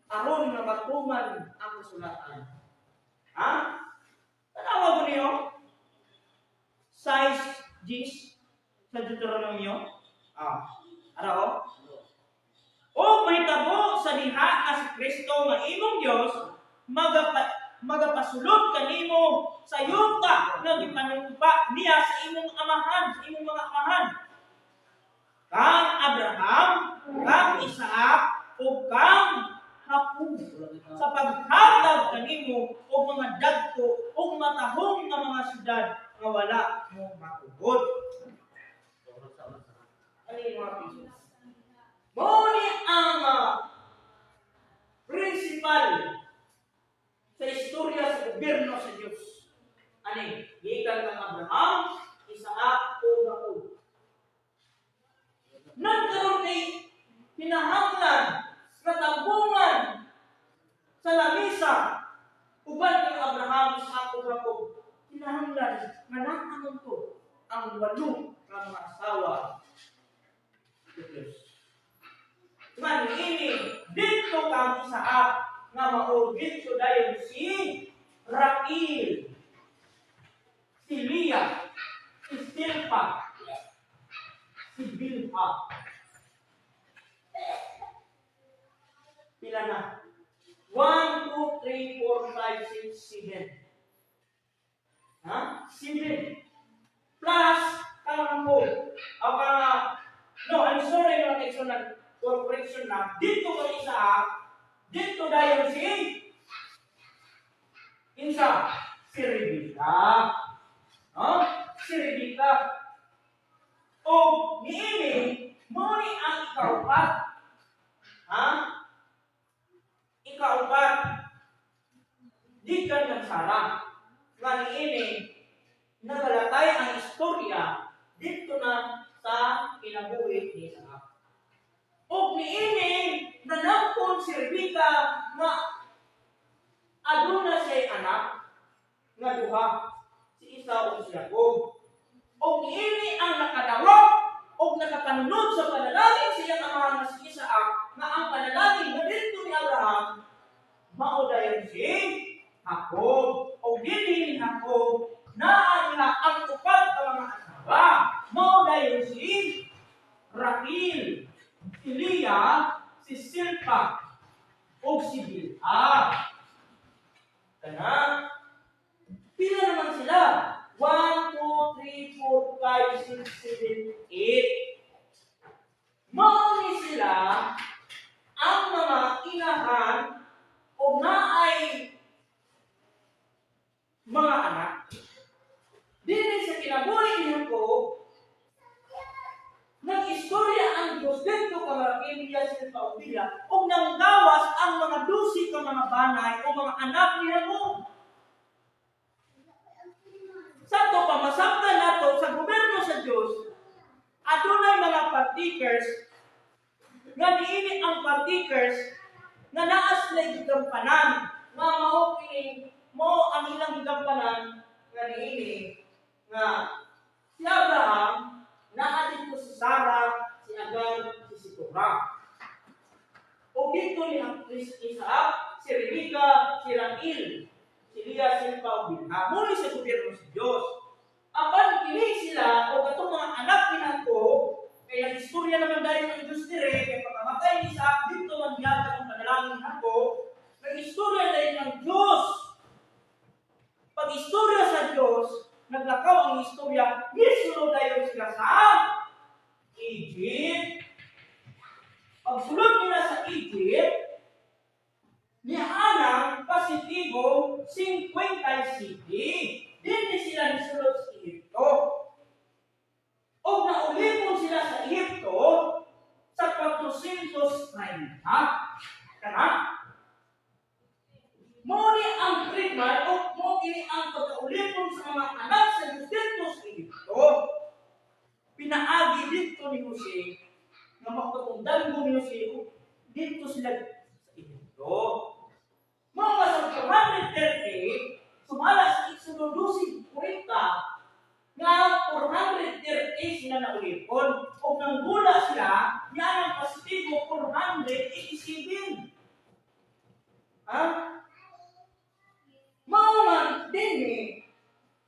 aron nga matuman ang kasulatan. Ha? Tanawa ko niyo? 6 Gs sa Deuteronomio. Ah, ara o. O mahitabo sa diha nga si Kristo nga imong Dios magapa Magapasulod kanimo sa yuta nga gipanumpa niya sa imong amahan, sa imong mga amahan. Kang Abraham, kang Isaac, ug kang Jacob sa paghatag kanimo og mga dagko ug matahong nga mga syudad nga wala mo makugod. Ano yung mga pieces? Mao ni ang principal sa istorya sa gobyerno sa Diyos. Ani, gikan kang Abraham, Isaac, ug Jacob. Nagkaroon kay kinahanglan nga tambungan sa lamisa uban kang Abraham, Isaac, ug Jacob. Kinahanglan nga naa man to ang walo ka mga asawa sa Diyos. Nga niini didto kang Isaac nga mao didto dayon si Raquel, si Leah, si Silpa, si Bilha. Pila na? 1, 2, 3, 4, 5, 6, 7. Ha? 7. Plus, kang mo. Ang mga, no, I'm sorry, mga kaigsuonan, for correction na, didto kang Isaac, didto dayon si, insa, si Rebecca. No? Si Rebecca. O, niini, mao ni ang ikaupat. Ha? Ikaupat. Gikan kang Sara. Nga niini, nagalatay ang istorya didto na sa kinabuhi ni Isaac. O niini, nanampon si Rebecca nga aduna siya anak nga duha, si Esau ug si Jacob. O niini ang nakadawat o nakapanunod sa panalangin sa iyang amahan nga si Isaac, nga ang panalangin nga didto ni Abraham mao dayon si Jacob. O dinhi ni Jacob naa niya ang upat ka mga asawa. Mao dayon si Raquel, si Leah, si Silpa, ug si Bilha. Kana, pila naman sila? 1, 2, 3, 4, 5, 6, 7, 8. Mao ni sila ang mga inahan o naay mga anak. Dinhi sa kinabuhi ni Jacob, nag-istorya ang Diyos didto kang Raquel, Leah, Silpa ug Bilha ug nanggawas ang mga 12 ka mga banay o mga anak ni Jacob. Sa ato pa, masabtan nato sa gobyerno sa Diyos, adunay mga partakers nga niini ang partakers nga naa sila gigampanan nga mao kini mo ang ilang gigampanan nga niini nga si Abraham, naa didto si Sarah, si Agar, si Situra. O didto ni Isaac, si Rebecca, si Raquel, si Leah, Silpa, ug Bilha. Mao ni sa gobyerno sa Diyos. Apan kini sila o katong mga anak ni Jacob, kay nag-istorya naman dahil ang Diyos dire, kay pagkamatay ni Isaac, didto man gihatag ang panalangin ni Jacob, nag-istorya dahil ang Diyos. Pag istorya sa Diyos, naglakaw ang istorya, nisulod dayon sila sa Egypt. Pagsulod nila sa Egypt, nianang positibo 57. Dinhi sila nisulod sa Egypto. O naulipon sila sa Egypto sa 430. Kana? Mao ni ang treatment o mao kini ang pagkaulipon sa mga anak sa Diyos didto sa Egypto. Pinaagi didto ni Jose nga makatungdan ni Jose ug didto sila sa Egypto. Mao nga sa 430, sumala sa Exodo 12:40 nga 430 sila naulipon ug nanggula sila yan ang positibo 487. Ha? Mao man dinhi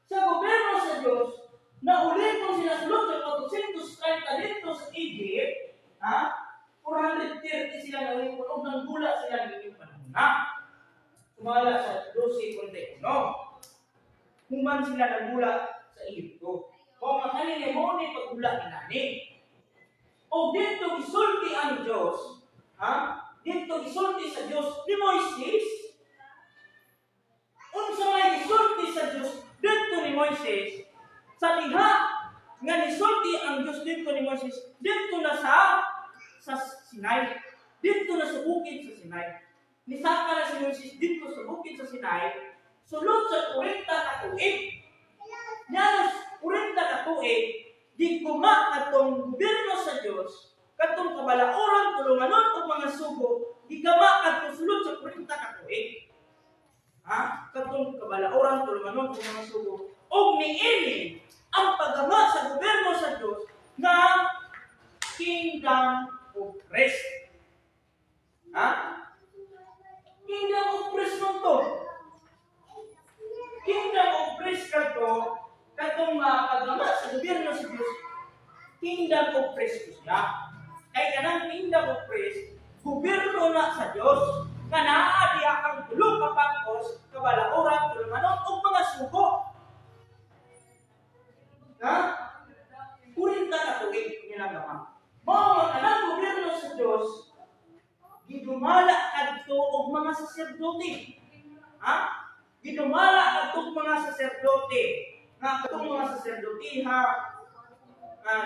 sa gobyerno sa Diyos, naulipon sila sulod sa 430 didto sa Egypt, ha? 430 sila naulipon ug nanggula sila niining panahon na. Sumala sa 12:41. Human sila nagula sa Ehipto. Kung nga kanini mo ni pagula ni nani. O dito gisulti ang Diyos, ha? Dito gisulti sa Diyos ni Moises. Unsa may gisulti sa Diyos dito ni Moises, sa diha nga nisulti ang Diyos dito ni Moises, dito na sa Sinai. Dito na sa bukid sa Sinai. Nisaka na si Moises dito sa bukid sa Sinai, sulod sa 40 ka tuig. Nyanos 40 ka tuig, giguma katong gobyerno sa Dios, katong kabalauran, tulunganon og mga sugo, gigama kadto sulod sa 40 ka tuig. Ha? Katong kabalauran, tulunganon og mga sugo. Og niini ang paggama sa gobyerno sa Dios nga Kingdom of Christ. Ha? Kingdom of Christ man to. Kingdom of Christ kadto katong paggama sa gobyerno sa Dios, Kingdom of Christ siya. Kay kanang Kingdom of Christ, gobyerno na sa Dios nga naa diha ang tulo ka pangkos, kabalauran, tulunganon ug mga sugo. Ha? 40 ka tuig ginagawa. Mao nga kanang gobyerno sa Dios gidumala kadto og mga saserdote. Ha? Gidumala kadto og mga saserdote. Nga katong mga saserdote ha,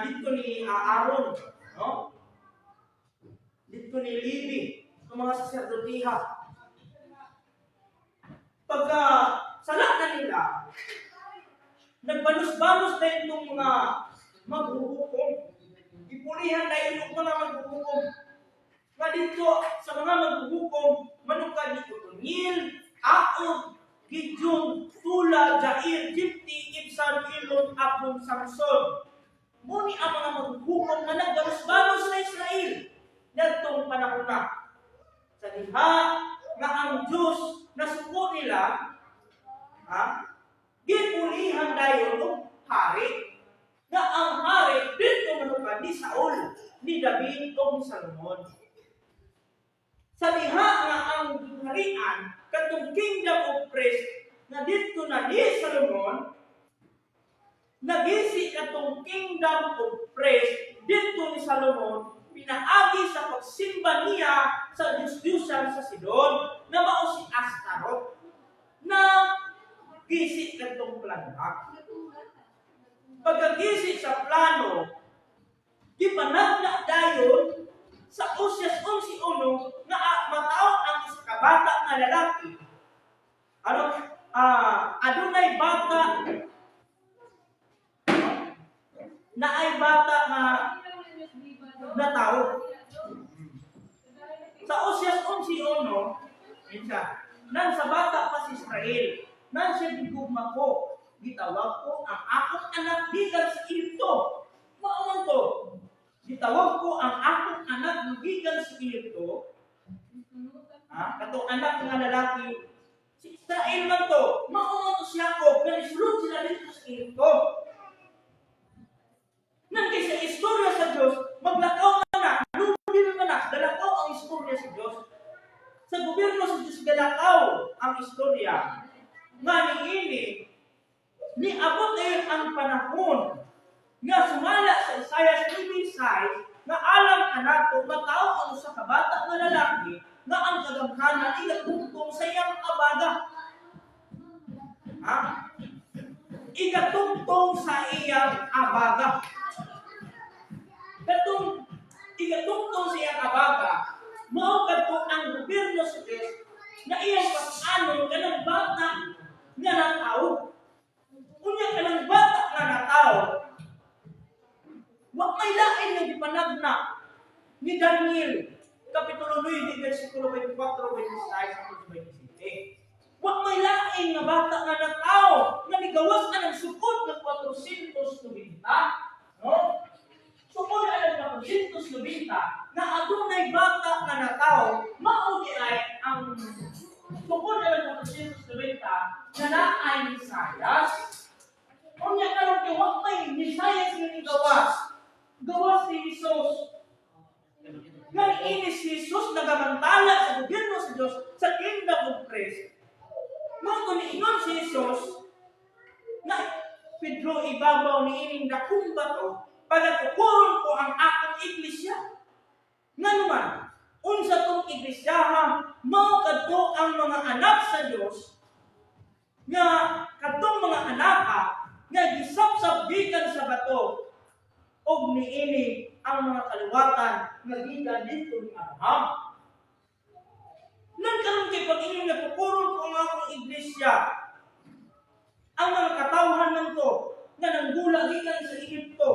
dito ni Aaron, no? Dito ni Levi, ang mga saserdote ha. Pagka sala na nila, nagbalos-balos na itong mga maghuhukom. Ipulihan na yung mga maghuhukom. Nga dito sa mga maghuhukom, manukad ni Otoniel, Aod, Gideon, Tula, Jair, Jipti, Ibsan, Elon, Abdon, Samson. Muni ang mga maghuhukom nga nagbalos-balos sa Israel ngadtong panahon na. Sa diha nga ang Diyos nasuko nila, ha? Gipulihan dayon og hari. Nga ang hari dito manukad ni Saul, ni David o ni Salomon. Sa diha nga ang harian katong Kingdom of Christ nga dito na ni Salomon, nagisi katong Kingdom of Christ dito ni Salomon pinaagi sa pagsimba niya sa Diyos-Diyusan sa Sidon na mao si Astaroth na gisi katong plano. Pagkagisi sa plano, gipanagna dayon sa Osias 11:1 nga mataw ang isa ka bata nga lalaki. Ano? Adunay bata na ay bata nga natawo. Sa Osias 11:1, yun siya, "Nan sa bata pa si Israel, nan siya gigugma ko, gitawag ko ang akong anak gikan sa Ehipto." Mao man to. Gitawag ko ang akong anak gikan sa Ehipto. Ha? Katong anak nga lalaki, si Israel man to. Mao man to si Jacob, nga nisulod sila dito sa Ehipto. Nan kay sa istorya sa Diyos, maglakaw man na, lubi man na, galakaw ang istorya sa Diyos. Sa gobyerno sa Diyos, galakaw ang istorya. Nga niini, niabot dayon ang panahon nga sumala sa Isaiah 9:6 nga alam kanato matawo ang usa ka bata nga lalaki nga ang kagamhanan igatungtong sa iyang abaga. Ha? Igatungtong sa iyang abaga. Katong igatungtong sa iyang abaga, mao kadto ang gobyerno sa Diyos na iyang pag-anon kanang bata nga natawo. Unya kanang bata nga natawo, wa may lain nga gipanagna ni Daniel Kapitulo 9, versikulo 24, 26 27. Wa may lain nga bata nga natawo nga nigawas anang sukod ng 490. No? Sukod anang 490 nga adunay bata nga natawo, mao di ay ang sukod anang 490 nga naay Mesayas. Unya karon kay wa may Mesayas nga nigawas. Gawas ni Jesus. Nga ini si Jesus nagamantala sa gobyerno sa Dios sa Kingdom of Christ. Mao to niingon si Jesus na, "Pedro, ibabaw ni ining dakong bato, pagatukuron ko ang akong iglesia." Nganuman, unsa tong iglesia ha? Mao kadto ang mga anak sa Dios nga kadtong mga anak ha, nga gisapsap gikan sa bato og niini ang mga kaliwatan nga gikan didto ni Abraham. Nan karon kay pag inyong natukuron ko ang akong iglesia, ang mga katawhan man to nga nanggula gikan sa Egypto.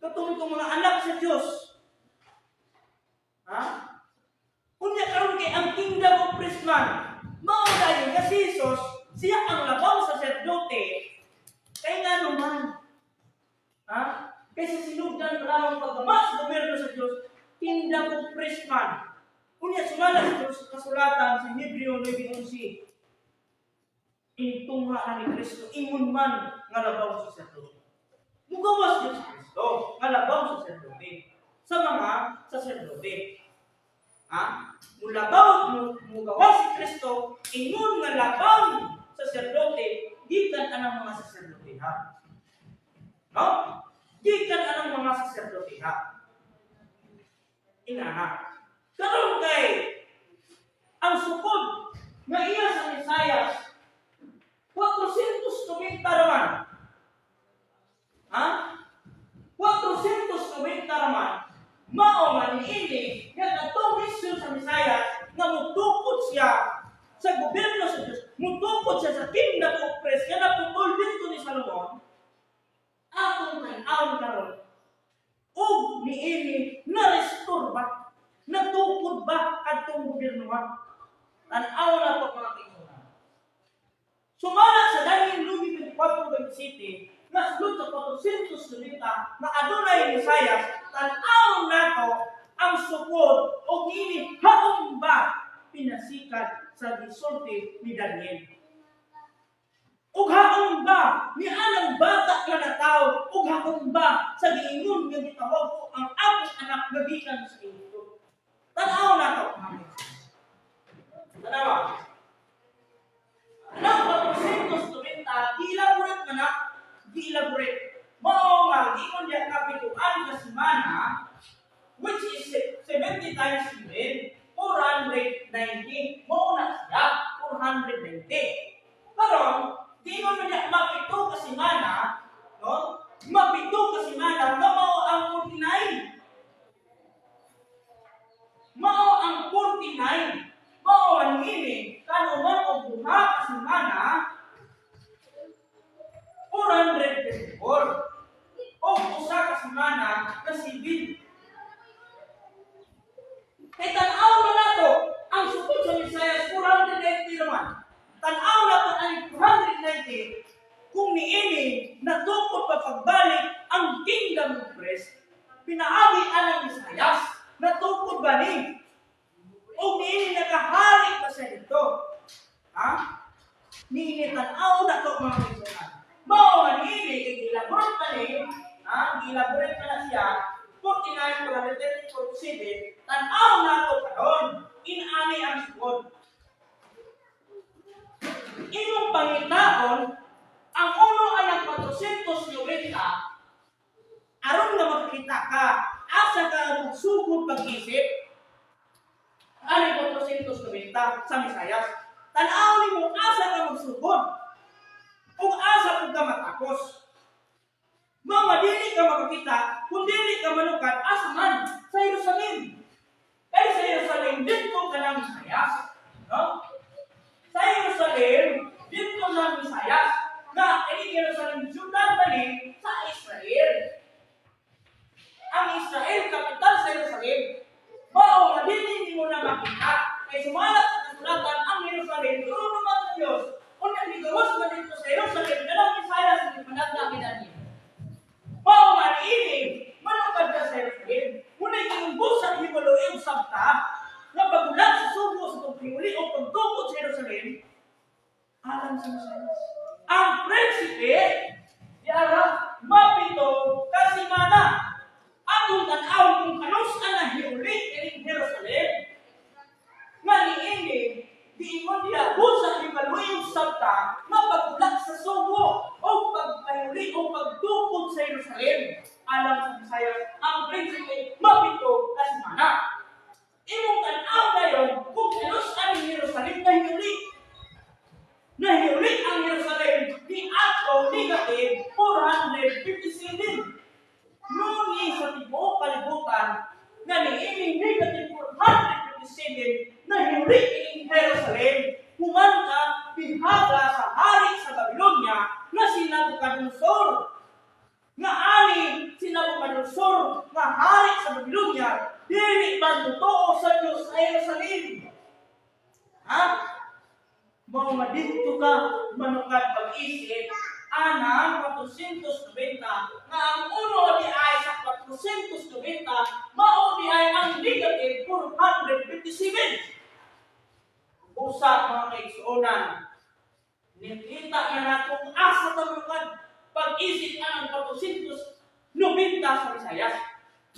Katong itong mga anak sa Dios. Ha? Unya karon kay ang kingdom of priest man, mao dayon nga si Jesus, siya ang labaw saserdote, kay nga naman. Ha? Kaysa sinugdan pa lamang paggama sa gobyerno sa Dios, kingdom of priest man. Unya sumala sa Diyos kasulatan sa Hebreo 9:11, initungha na ni Kristo, ingon man nga labaw sa saserdote. Mugawas Diyos Kristo nga labaw sa saserdote sa mga saserdote. Ha? Mulabaw, mugawas si Kristo, ingon nga labaw saserdote, gikan anang mga saserdote ha. No? Gikan anang mga saserdote ha. Inana. Karon kay ang sukod nga iya sa Mesayas 490 raman. Ha? 490 raman. Mao man niini nga katong mission sa Mesayas nga mutukod siya sa gobyerno sa Diyos, mutukod siya sa kingdom of priests nga naputol didto ni Salomon, atong tan-awon karon ug niini na-restore ba? Natukod ba kadtong gobyerno ha? Tan-aw na to, mga kaigsuonan. Sumala sa Daniel 9:24-27, nga sulod sa 490 nga adunay Mesayas, tan-aw nato ang sukod o niini haong ba pinasikat sa gisulti ni Daniel. Ug haong ba ni anang bata nga natawo, ug haong ba sa giingon nga gitawag ko ang akong anak nga gikan sa Egypto? Tan-aw nato, mga kaigsuonan. Tanawa. Ang 490, gi-elaborate man na, gi-elaborate. Mao nga, giingon diya kapituan ka semana, which is 70 times 7, 490. Mao na siya, 490. Karon, giingon man diya mapito ka semana, no? Mapito ka semana, nga mao ang 49. Mao ang 49. Mao ang ini, kanuman og duha ka semana, 424. O usa ka semana na 7. Kay tan-aw na nato ang sukod sa Mesayas 490 naman. Tan-aw nato ang 490 kung niini natukod pa pagbalik ang kingdom of Christ pinaagi anang Mesayas, natukod ba ni? O niini nakahari pa siya dito? Ha? Niini tan-aw na to, mga kaigsuonan. Mao nga niini kay gi-elaborate na ni, ha? Gi-elaborate na na siya 49, 437, tan-aw na to karon. Inani ang sukod. Imong pangitaon ang uno ay ang 490 aron nga makakita ka asa ka magsugod pag-isip ani 490 sa Mesayas. Tan-aw nimo asa ka magsugod ug asa pud ka matapos. Mao dili ka makakita kung dili ka manukat asa man sa Jerusalem. Kay sa Jerusalem didto ka ng Mesayas, no? Sa Jerusalem didto na Mesayas nga ini Jerusalem syudad ba ni sa Israel. Ang Israel kapital sa Jerusalem. Mao nga dili nimo na makita kay sumala sa kasulatan ang Jerusalem trono man sa Dios. Unya migawas man didto sa Jerusalem kanang Mesayas nga gipanagda. sa Jerusalem. Alang sa Bisaya, ang prinsipe mapito ka semana. Imong tan-aw dayon kung kanus ang Jerusalem nahiuli. Nahiuli ang Jerusalem ni ato negative 457. Nuni sa tibuok kalibutan nga niining negative 457 nahiuli ining Jerusalem human ka bihaga sa hari sa Babylonia nga si Nabucodonosor. Nga ani si Nabucodonosor nga hari sa Babylonia dili man totoo sa Diyos sa Jerusalem. Ha? Mao nga didto ka manukad pag-isip anang 490 nga ang uno di ay sa 490 mao di ay ang negative 457. Busa, mga kaigsuonan, nikita na natong asa ta manukad pag-isip anang 490 sa Visayas.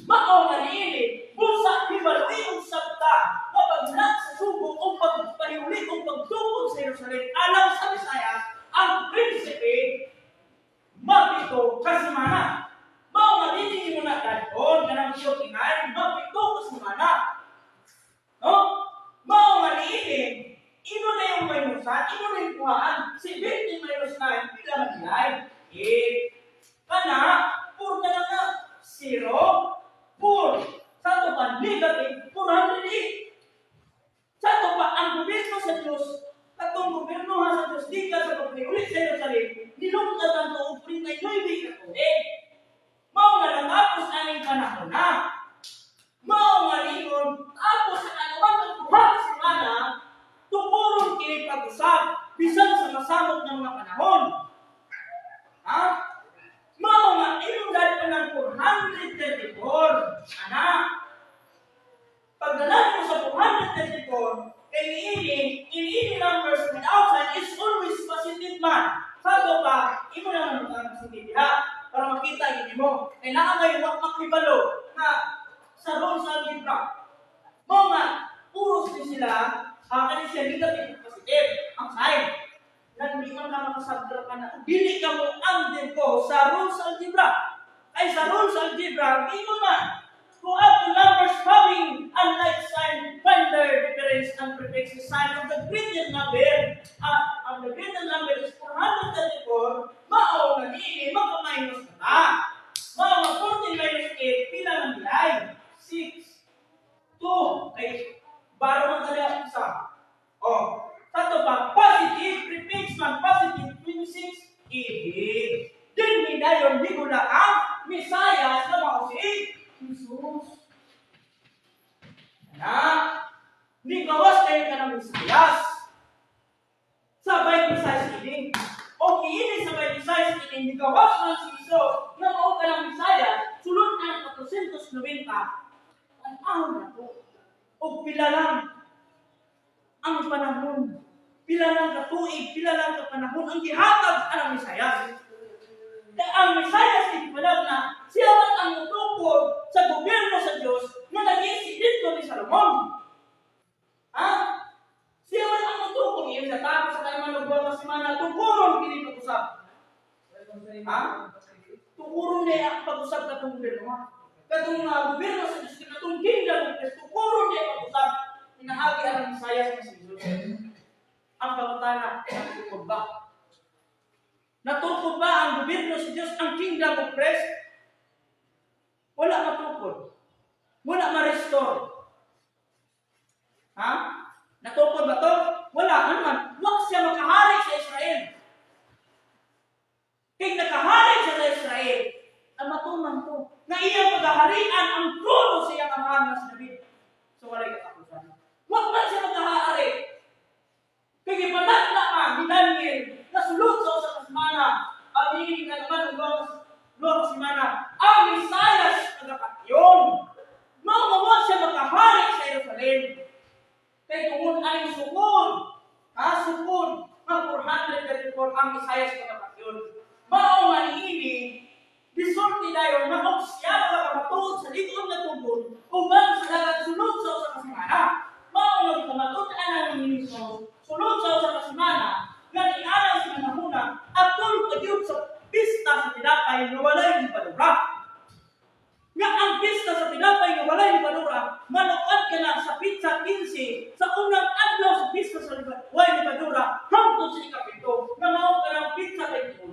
Mao nga niini, busa hibaloi usab ta nga paghulat sa sugo o pagpahuli o pagtukod sa Jerusalem alang sa Visayas, ang prinsipe mapito ka semana. Mao nga dili mo na dadon kanang siyong ingay mapito ka semana. No? Mao nga niini, imo na yung minusan, imo na yung kuhaan. 17 minus 9, pila man diay? 8. Kana, 4 na lang na. 0, 4. Sa ato pa, negative 408. Sa ato pa, ang gobyerno sa Diyos, katong gobyerno ha sa Diyos, di ka sa pagpahuli sa Jerusalem, nilungtad ang tuog 39 ka tuig. Mao nga natapos aning panahon na. Mao nga ningon, tapos sa anuman ang duha ka semana, tukuron kini pag-usab, bisan sa masamot ng mga panahon. Ha? Mao nga imong pa ng 434. Ana, pagdalan mo sa 434, kay niini, in any numbers without sign is always positive man. Sabi pa, imo na naman ang positive diha para makita gini mo. Kailangan kayo wa makibalo nga sa rules sa algebra. Mao nga, puros ni sila, kani siya negative positive, ang sign. Nang di man ka makasabdra ka na, dili ka mo anden ko sa rules sa algebra. Ay sa rules sa algebra, ingon man, kung add two numbers having unlike sign, find their difference and prefix the sign of the greater number. Ang the greater number is 434, mao nga niini maka-minus ka ta. Mao nga 14 minus 8, pila man diay? 6. 2. Ay, baro man kaya isa. Oh, sa pa, positive, prefix man, positive, 26, AD. Din dayon di ang Mesayas na mao si Jesus. Na, ni gawas kayo ka ng Mesayas. Sa 26 ini. O kiini sa 26 ini, ni gawas man si Jesus na mao ka ng Mesayas, sulod ang 490, ang ahon na to. O pila lang ang panahon. Pila lang katuig, pila lang ka panahon ang gihatag ang Mesayas. Kaya ang Mesayas ipalag na siya man ang mutukod sa gobyerno sa Diyos na naging si dito ni Salomon. Ha? Siya man ang mutukod. Iyon sa tapos sa tayo manugwa ka semana, tukuron kini pag-usap. Ha? Tukuron niya ang pag-usap katong gobyerno. Ha? Katong gobyerno sa Diyos, katong kingdom of Christ, tukuron niya ang pag-usap. Pinaagi ang Mesayas na si Jesus. Ang pangutana, natukod ba? Natukod ba ang gobyerno sa Diyos, ang kingdom of Christ? Wala matukod. Wala ma-restore. Ha? Natukod ba to? Wala. Ano man? Wa siya makahari sa Israel. Kay nakahari siya sa Israel, ang matuman to, na iyang paghaharian ang trono sa iyang amahan nga si David. So walay katapusan. Wa man siya makahari. Kay gipanagna man ni Daniel na sulod sa usa ka semana, ang ka naman og duha ka semana, ang Mesayas nagapatyon. Mao nga wa siya makahari sa Jerusalem. Kay tungod aning sukod, ha, sukod, nga 434 ang Mesayas nagapatyon. Mao nga niini, gisulti dayon nga og siya makamatuod sa lig-on nga tubod, human sa dagat sulod sa usa ka semana. Mao nga gipamatud-an ni Jesus sulod sa usa ka semana nga niana sa panahona atol pa gyud sa pista sa tinapay nga walay. Lebadura. Nga ang pista sa tinapay nga walay lebadura, manuod ka na sa petsa 15 sa unang adlaw sa pista sa walay lebadura hangtod sa 7 nga mao ka ng petsa 21.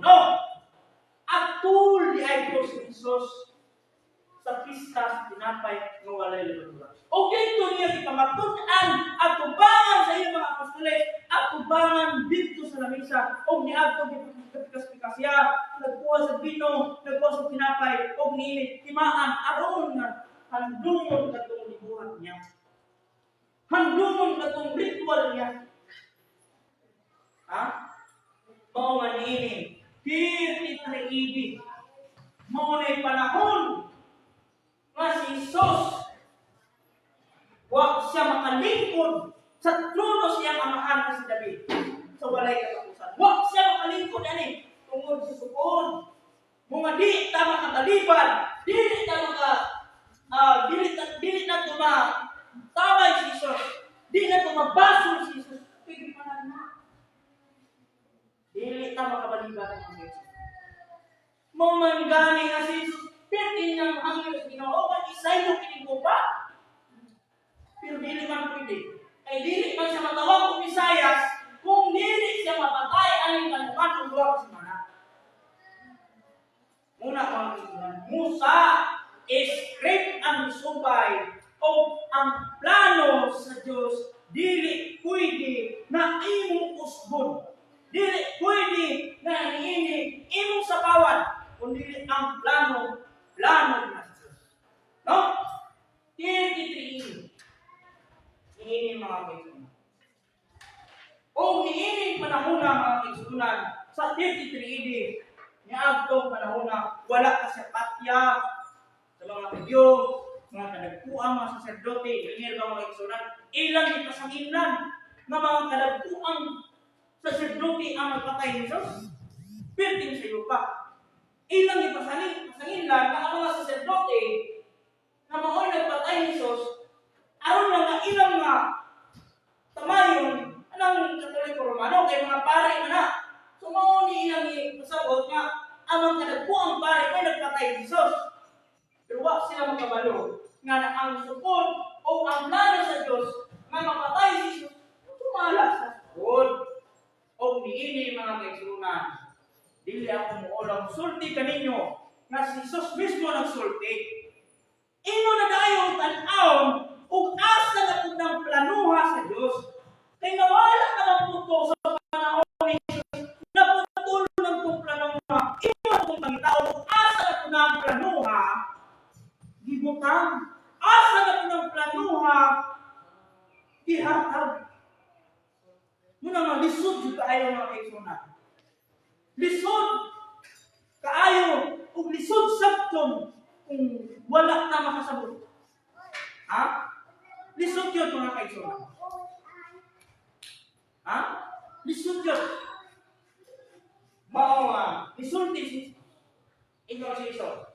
Atul diay ko si Jesus sa pista sa tinapay nga walay lebadura. O dito niya ipamatud-an atubangan sa iyang mga apostoles, atubangan dito sa lamisa, o niadto gipikas-pikas siya, nagkuha sa bino, nagkuha sa tinapay, o niini timaan aron nga handumon katong gibuhat niya. Handumon katong ritual niya. Ha? Mao nga niini 33 AD. Mao na'y panahon nga si Jesus wa siya makalingkod sa trono siyang amahan nga si David sa walay katapusan. Wa siya makalingkod ani tungod sa sukod. Mga di ta makatalibad, dili ta maka dili na tuma tamay si Jesus. Di na tumabasol si Jesus. Pwede pa na. Dili ta makabalibad ang mga Jesus. Mao man gani nga si Jesus, perti niyang hangyo sa Ginoo, kan isaylo kining guba. Pero dili man pwede. Ay dili man siya matawag og Mesayas kung dili siya mapatay aning kanungan og 2 ka semana. Muna mga kaibigan, Musa script ang misubay o ang plano sa Dios dili pwede na imong usbon. Dili pwede na niini imong sapawan kung dili ang plano, plano na sa Dios. No? 33 niini, mga kaibigan. O niini panahon na, mga kaigsuonan, sa 33 AD, niadtong panahon na wala ka sa patya sa mga Hudyo, mga kadagkuang mga saserdote, ingir ba, mga kaigsuonan, ilang gipasanginlan nga mga kadagkuang saserdote ang nagpatay ni Jesus. Pirting sa pa. Ilang gipasanginlan nga ang mga saserdote nga mao'y nagpatay ni Jesus aron na nga ilang nga tamayon anang Katoliko Romano kay mga pare man na. So mao ni ilang ipasabot nga ang mga kadagkuang pare may nagpatay ni Jesus. Pero wa sila makabalo nga na ang sukod o ang plano sa Dios nga mapatay si Jesus sumala sa sukod. O niini, mga kaigsuonan, dili ako muulang sulti kaninyo nga si Jesus mismo nagsulti. Imo na dayon tan-awon ug asa na pud ng planuha sa Dios. Kay nawala naman po to sa panahon ni Jesus, naputol ng itong planuha. Imo na pong pangitaon ug asa na po ng planuha gibutang. Asa na po ng planuha gihatag. Muna nga lisod jud kaayo, mga kaigsuonan. Lisod kaayo ug lisod sabton kung wala na makasabot. Ha? Lisod yun, mga kaigsuonan. Ha? Lisod yun. Mao nga, isulti si ingon si Jesus.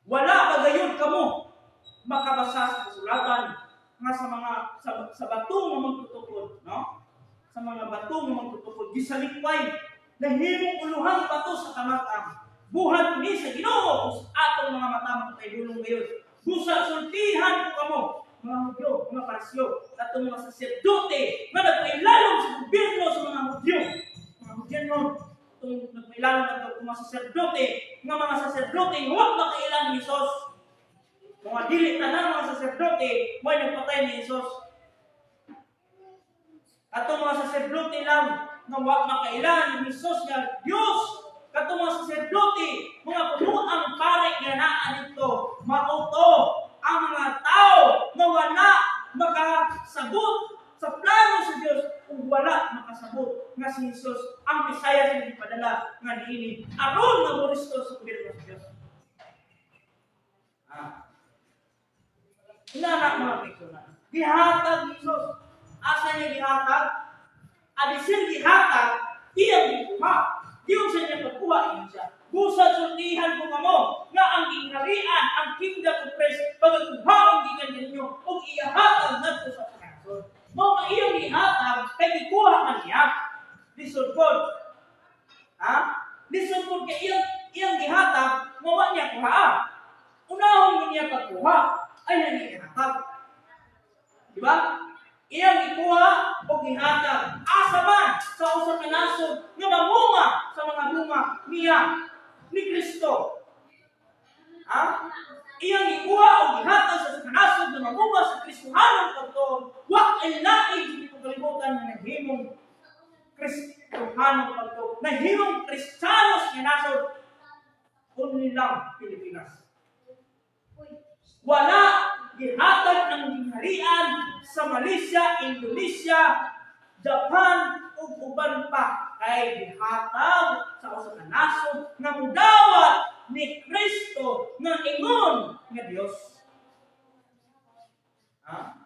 "Wala ba gayon kamo makabasa sa kasulatan nga sa bato nga magtutukod, no? Sa mga bato nga magtutukod gisalikway, nahimong uluhang bato sa kamatang. Buhat ni sa Ginoo, ug sa atong mga mata makatay dulong gayon. Busa sultihan ko kamo, mga Hudyo, mga Pariseo, atong mga saserdote nga nagpailalom sa gobyerno sa mga Hudyo." Mga Hudyo no, itong nagpailalom na mga saserdote, nga mga saserdote, huwag makailan ni Jesus. Mga dili tanan mga saserdote, mo'y nagpatay ni Jesus. Atong mga saserdote lang nga wa makailan ni Jesus nga Dios. Katong mga saserdote, mga punuang pare nga naa dito, mao to ang mga tao nga wala makasabot sa plano sa Dios ug wala makasabot nga si Jesus ang Mesiyas nga gipadala nga niini aron nga moristo sa gobyerno sa Dios. Ah. Inana, mga kaigsuonan. Gihatag ni Jesus. Asa niya gihatag? Abisin gihatag, iyang gikuha. Diyon sa niya pagkuha, ingon siya, "Busa sultihan ko kamo nga ang gingharian, ang kingdom of Christ, pagkuhaon gikan ninyo ug iyahatag ngadto sa nasod." Mao nga iyang gihatag kay gikuha man niya. Lisod pod. Ha? Lisod pod kay iyang gihatag. niya kuha. Unahon niya pagkuha ay niya ihatag. Di ba? Iyang ikuha o gihatag. Asa man sa usa ka nasod nga mamunga sa mga bunga niya ni Kristo. Ha? Iyang ikuha o gihatag sa usa ka nasod nga mamunga sa Kristohanong pagtuon. Wa ay lain sa tibuok kalibutan nga naghimong Kristohanong pagtuon. Nahimong Kristiyanos nga nasod only lang Pilipinas. Wala gihatag ang gingharian sa Malaysia, Indonesia, Japan ug uban pa kay gihatag sa usa ka nasod nga mudawat ni Kristo nga ingon nga Dios. Ha?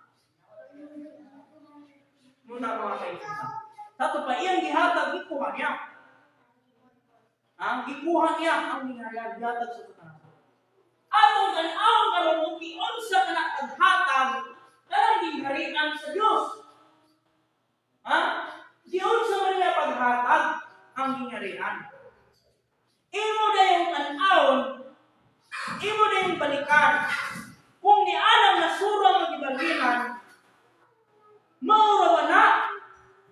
Muna, mga kaibigan. Tato pa iyang gihatag, gikuha niya. Ang gikuha niya ang gingharian, gihatag sa usa ka nasod. Atong tan-awon karon kung giunsa kana paghatag kanang gingharian sa Dios. Ha? Giunsa man niya paghatag ang gingharian? Imo dayong tan-awon, imo dayong balikan. Kung nianang nasura nga gibalinan, mao ra na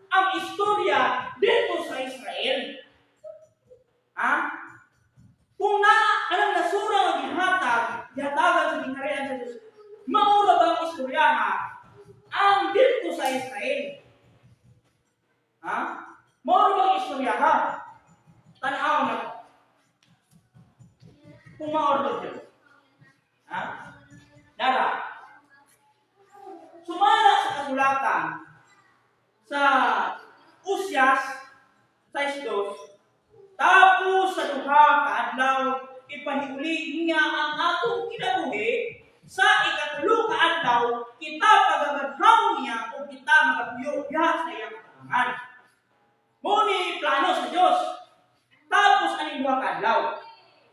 ang istorya dito sa Israel. Ha? Kung na anang nasura nga gihatag, gihatagan sa gingharian sa Dios, mao ra ba ang istorya ha? Ang dito sa Israel? Ha? Mao ra ba ang istorya ha? Tan-aw na. Kung mao ra ba Dios? Ha? Dara. Sumala sa kasulatan sa Oseas 6:2, tapos sa duha ka adlaw ipahiuli niya ang atong kinabuhi, sa ikatulo ka adlaw kita pagabanhaw niya ug kita magapuyo diha sa iyang atubangan. Mao ni plano sa Dios. Tapos aning duha ka adlaw.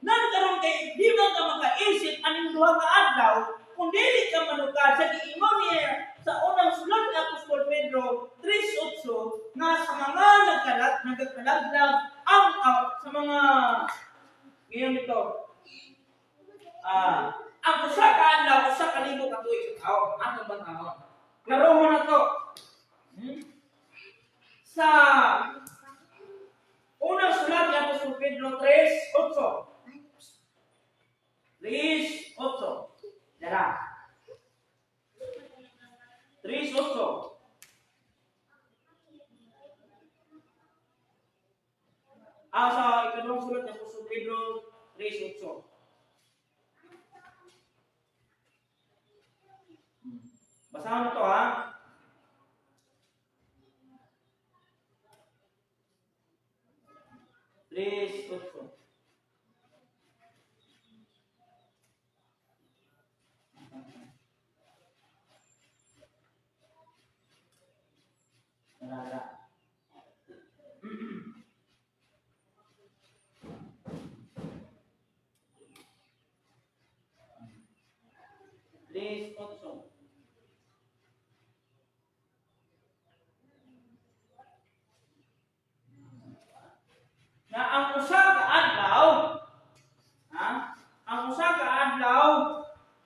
Nan karon kay di man ka makaisip aning duha ka adlaw kung dili ka manukad sa giingon niya sa unang sulat ni Apostol Pedro 3:8 nga sa mga nagkalaglag ang sa mga ngayon ito ang usa ka adlaw 1,000 ka tuig sa tao atong bantahon. Klarohon na to. Sa unang sulat ni Apostol Pedro 3:8. 3:8. Dara. 3:8. Sa ikaduhang sulat ni Apostol Pedro 3:8. Basahan na to, ha. 3:8. Dara. 3:8. Na ang usa ka adlaw, ha? Ang usa ka adlaw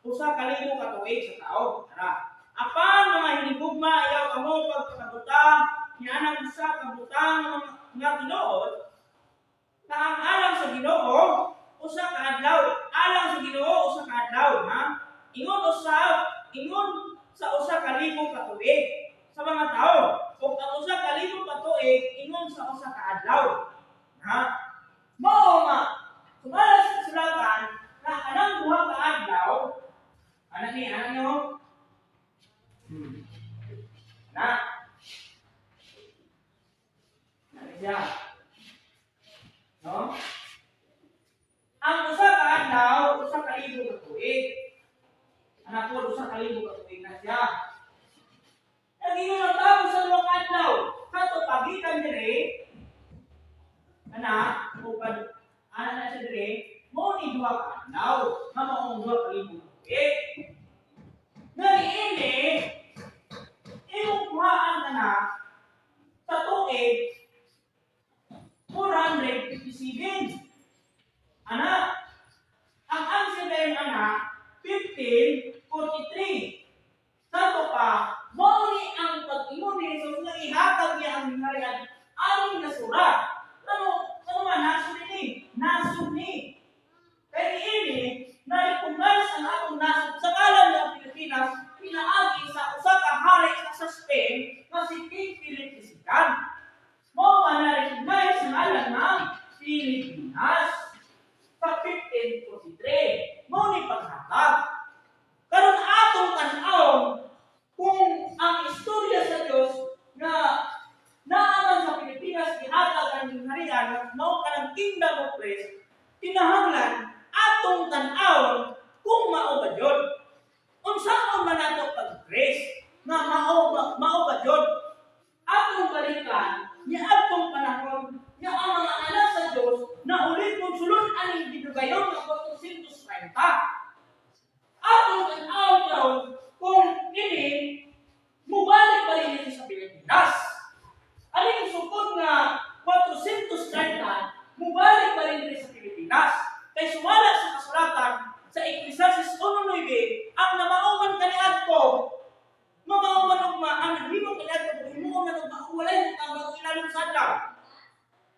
1,000 ka tuig sa tao. Tara. Apan mga hinigugma, ayaw kamo pagpakabuta niya ang usa ka butang nga tinuod na ang alang sa Ginoo usa ka adlaw, alang sa Ginoo usa ka adlaw, ha? Ingon sa 1,000 ka tuig sa mga tao ug ang 1,000 ka tuig ingon sa usa ka adlaw. Ha? Mao nga sumala sa kasulatan na anang duha ka adlaw ana ni ana niyo. Na. Na siya. No? Ang usa ka adlaw 1,000 ka tuig. Anak ko 1,000 ka tuig na siya. Naging ang tao sa duha ka adlaw kato pagitan dire ana upan ana na siya dire mo ni duha ka adlaw nga maong 2,000 ka tuig. Nga niini imong kuhaan ka na sa tuig 457. Ana, ang Kini na-recognize ang atong nasod sa ngalan ng Pilipinas pinaagi sa usa ka hari sa Spain nga si King Philip II. Mao nga na-recognize ang ngalan ng Pilipinas sa 1543. Mao ni paghatag. Karon atong tan-awon kung ang istorya sa Dios nga naaman sa Pilipinas gihatag ang gingharian nga mao kanang Kingdom of Christ, kinahanglan atong tan-awon kung mao ba jud. Unsaon man nato pag-trace nga mao ba jud? Atong balikan niadtong panahon nga ang mga anak sa Dios na ulit mong sulod aning gidugayon nga 430. Atong tan-awon karon kung ini mubalik pa rin sa Pilipinas. Aning sukod nga 430 mubalik pa rin diri sa Pilipinas? Kay sumala sa kasulatan sa Ecclesiastes 1:9, ang namauman kaniadto, mamauman og ma, ang naghimo kaniadto, himuon man og ma, walay mutabang ilalom sa adlaw.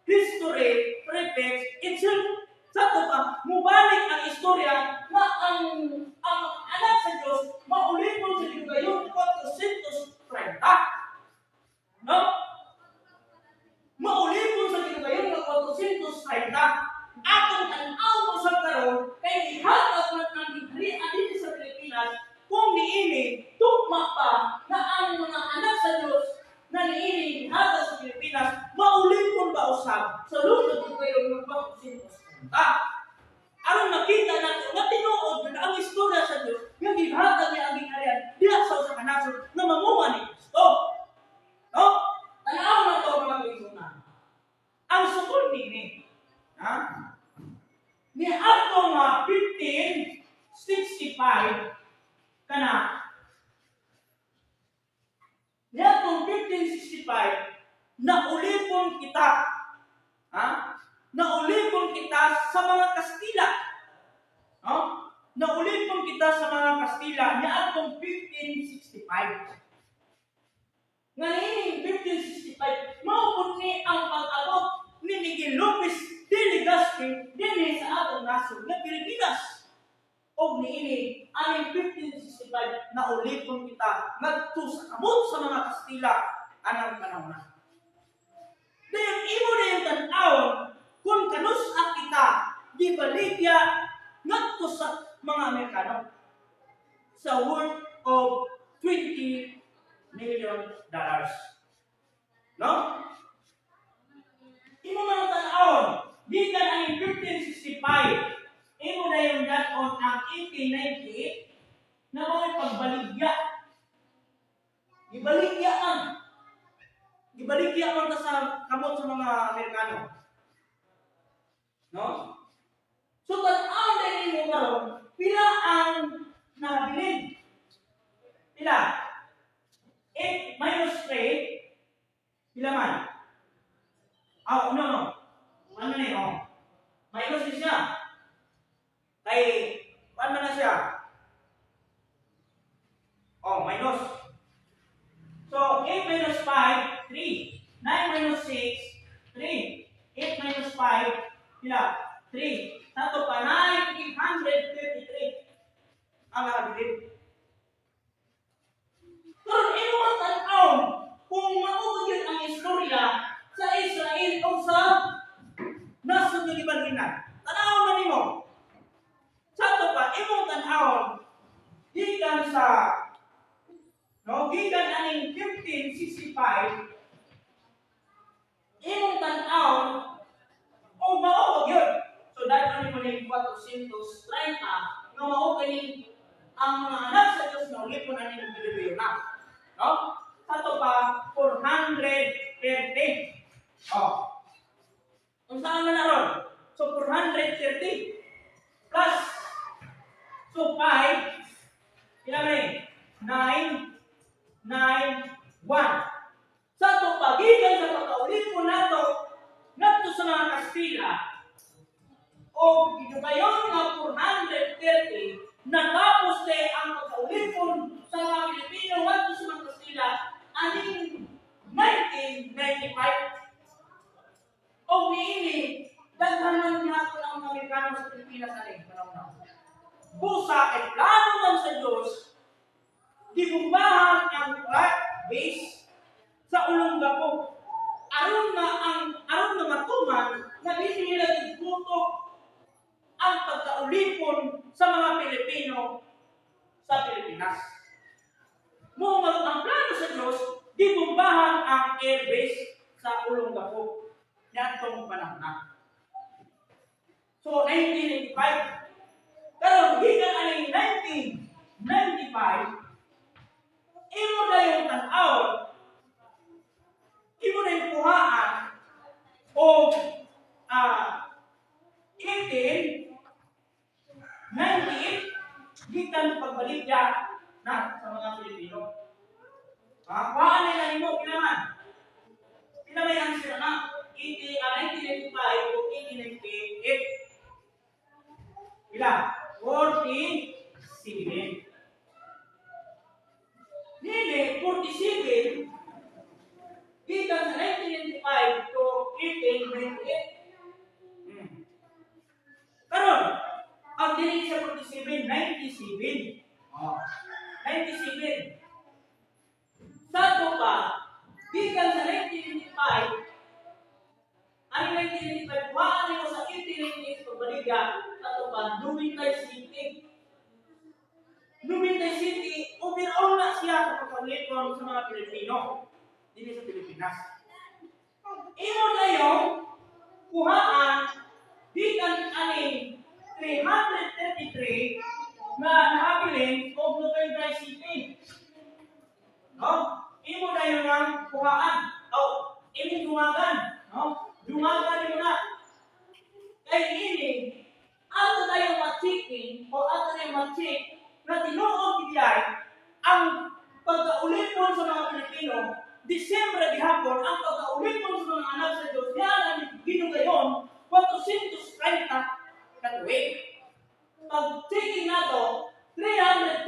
History repeats itself. Sa ato pa, mubalik ang istorya nga ang anak sa Diyos maulipon sa gidugayon 430. No? Maulipon sa gidugayon nga 430. Atong tan-aw mo sa karon kay gihatag man ang gingharian dinhi sa Pilipinas kung niini tugma pa na ang mga anak sa Diyos na niini gihatag sa Pilipinas maulipon ba usab sa sulod gidugayon nga 430. Aron makita nato nga tinuod na ang istorya sa Dios nga gihatag niya ang gingharian diha sa usa ka nasod nga mamuha ni Kristo. No? Tan-aw na to, mga kaigsuonan. Ang sukod nini, ha? Niadto nga 1565 kana, niadtong 1565 naulipon kita. Ha? Naulipon kita sa mga Kastila. No? Naulipon kita sa mga Kastila niadtong 1565. Nga niining 1565, mao pud ni ang pag-abot ni Miguel Lopez de Legazpi dinhi sa atong nasod nga Pilipinas. Og niini aning 1565 naulipon kita ngadto sa kamot sa mga Kastila anang panahon na. Dayon imo na yung tan-awon kung kanus-a kita gibaligya ngadto sa mga Amerikano sa worth of $20 million. No? Imo man ang tan-awon, gikan ang 1565, imo na yung dad-on ang 1898 na mga pagbaligya. Gibaligya man. Gibaligya man ta sa kamot sa mga Amerikano. No? So tan-awon na nimo karon, pila ang nahabilin? Pila? 8 minus 3, pila man? Oh, no. Ano ni, oh. Minus ni siya. Kay, paano na siya? Oh, minus. So, 8 minus 5, 3. 9 minus 6, 3. 8 minus 5, pila? 3. Sa ato pa, 933 ang nakabilin. Pero imo ang tan-aw kung mao gyud ang istorya sa Israel o sa nasod nga gibalhinan. Tan-awon man nimo. Sa ato pa, imong tan-awon gikan sa, no, gikan aning 1565, imong tan-awon o mao gyud. So dahil ano mo ning 430 nga mao kini ang mga anak sa Dios na ulipon ani ng Pilipino na. No? Sa ato pa, 430. Oh. Unsa man na ron? So 430 plus, so 5, ilan na yun? 9 9 1. Sa ato pa, gikan sa pagkaulipon nato ngadto sa mga Kastila o gidugayon nga 430, natapos de ang pagkaulipon sa mga Pilipino ngadto sa mga Kastila aning 1995. O niini daghan man gihapon ang mga Amerikano sa Pilipinas aning panahon na. Busa kay plano man sa Diyos, gibumbahan ang Clark Base sa Olongapo. Aron nga matuman nga dili nila gigutok ang pagkaulipon sa mga Pilipino sa Pilipinas. Mao nga ang plano sa Diyos, gibumbahan ang airbase sa Olongapo niadtong panahon na. So, 1995. Pero gikan aning 1995, imo na yung tan-aw, imo na yung kuhaan, o 1898, gikan pagbaligya na sa mga Pilipino. Ah, kuhaan nila nimo pila man? Pila may answer na? 80, 1995 o 1898? Pila? 47. Nini, 47, gikan sa 1995 to 1898. Karon, ang dili sa 47, 97. Oh. 97. Sa ato pa, gikan sa 1995, ang 1995, kuhaan nimo sa 1898 pagbaligya, ato pa, Lumintay City. Lumintay City, overall na siya sa pagkaulipon sa mga Pilipino dili sa Pilipinas. Imo na yung kuhaan gikan aning 333 na nahabilin og Lumintay City. No? Imo na yung ang kuhaan. O, imong dungagan. No? Dungagan nimo na. Kay ini, ato tayo ma-checking o ato tayo ma-check na tinuod gid ang pagkaulipon sa mga Pilipino, Disyembre gihapon ang pagkaulipon sa mga anak sa Diyos, yan ang ginugayon, 430 ka tuig. Pag checking nato, 333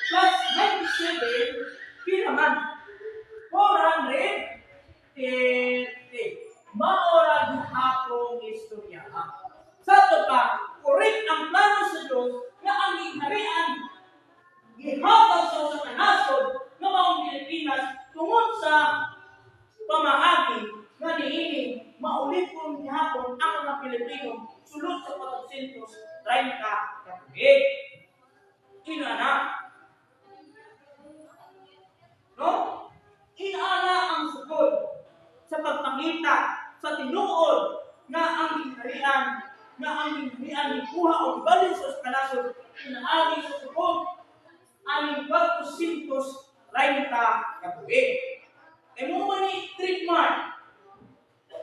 plus 97, pila man? 430. Maora gihapon istorya. Sa ato pa, correct ang plano sa Diyos nga ang gingharian gihatag sa usa ka nasod nga maong Pilipinas tungod sa pamaagi nga niini maulipon gihapon ang mga Pilipino sulod sa 430 ka tuig. Inana. No? Inana ang sukod sa pagpangita sa tinuod nga ang gingharian gikuha o gibalhin sa usa ka nasod pinaagi sa sukod aning 430 ka tuig. Eh mao man ni trademark.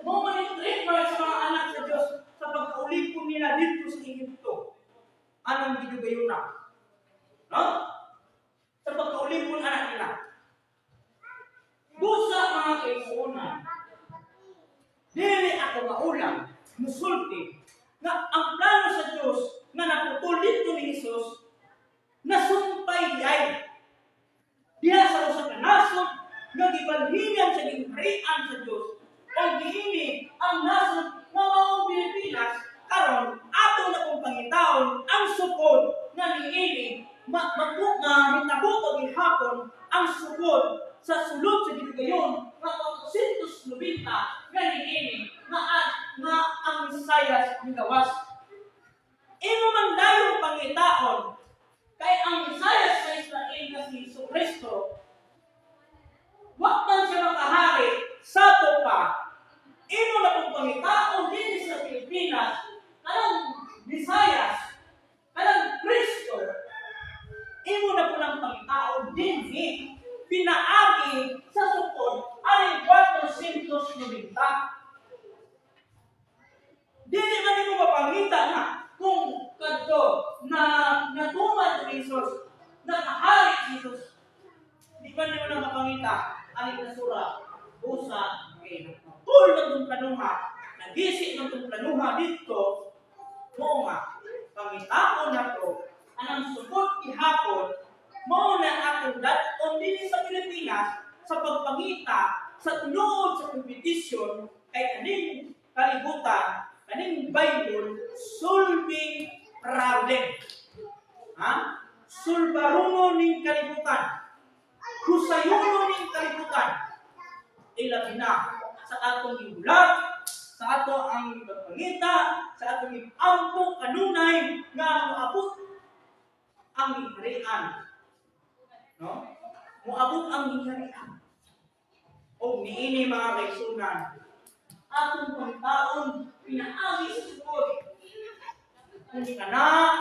Mao man ni trademark sa mga anak sa Diyos sa pagkaulipon nila dito sa Ehipto. Anong gidugayon na? No? Sa pagkaulipon anak nila. Busa, mga kaigsuonan, dili ako maulam, musulti, nga ang plano sa Diyos nga naputol dito ni Jesus, nasumpay diay. Diha sa usa ka nasod nga gibalhinan sa gingharian sa Diyos o niini ang nasod nga maong Pilipinas. Karon ato na kung pangitaon ang sukod nga niini ma maku nga hitabo o gihapon ang sukod sa sulod sa gidugayon nga 490 nga niini nga ang Mesayas migawas. Imo man dayong pangitaon kay ang Mesayas sa Israel nga si Jesu Kristo, wa man siya makahari sa pa. Imo na kung pangitaon dinhi sa Pilipinas kanang Mesayas, kanang Kristo, imo na po ng pangitaon dinhi pinaagi sa sukod aning 490. Dili man nimo mapangita na kung kadto na natuman si Jesus, nakahari si Jesus. Di man nimo na mapangita ang nasura busa kay naputol ng itong planuha, nagisi ng itong planuha dito, mao nga, pangitaon na to, anang sukod ihapon, mao na atong dad-on dinhi sa Pilipinas sa pagpangita sa tinuod sa competition kay aning kalibutan, kaning Bible, solving problem. Sulbaruno ning kalibutan. Husayuno ning kalibutan. Ilabi na sa atong gihulat, sa ato ang ipagpangita, sa atong iampo kanunay nga moabot ang gingharian. No? Moabot ang gingharian. O niini, mga kaigsuonan, atong pangitaon pinaagi sa sukod. Kung kana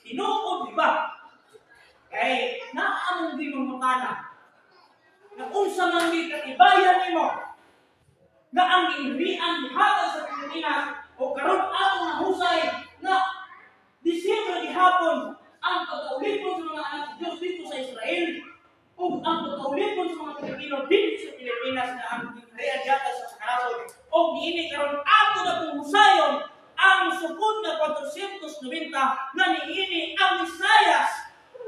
tinuod ba kay naa mong gimangutana nga unsa man gi katibayan nimo nga ang gingharian gihatag sa Pilipinas o karon atong nahusay nga Disyembre gihapon ang pagkaulipon sa mga anak sa Diyos dito sa Israel ug ang pagkaulipon sa mga Pilipino dito sa Pilipinas nga ang gingharian gihatag sa kanasod o niini karon ato na pong husayon ang sukod nga 490 nga niini ang Mesayas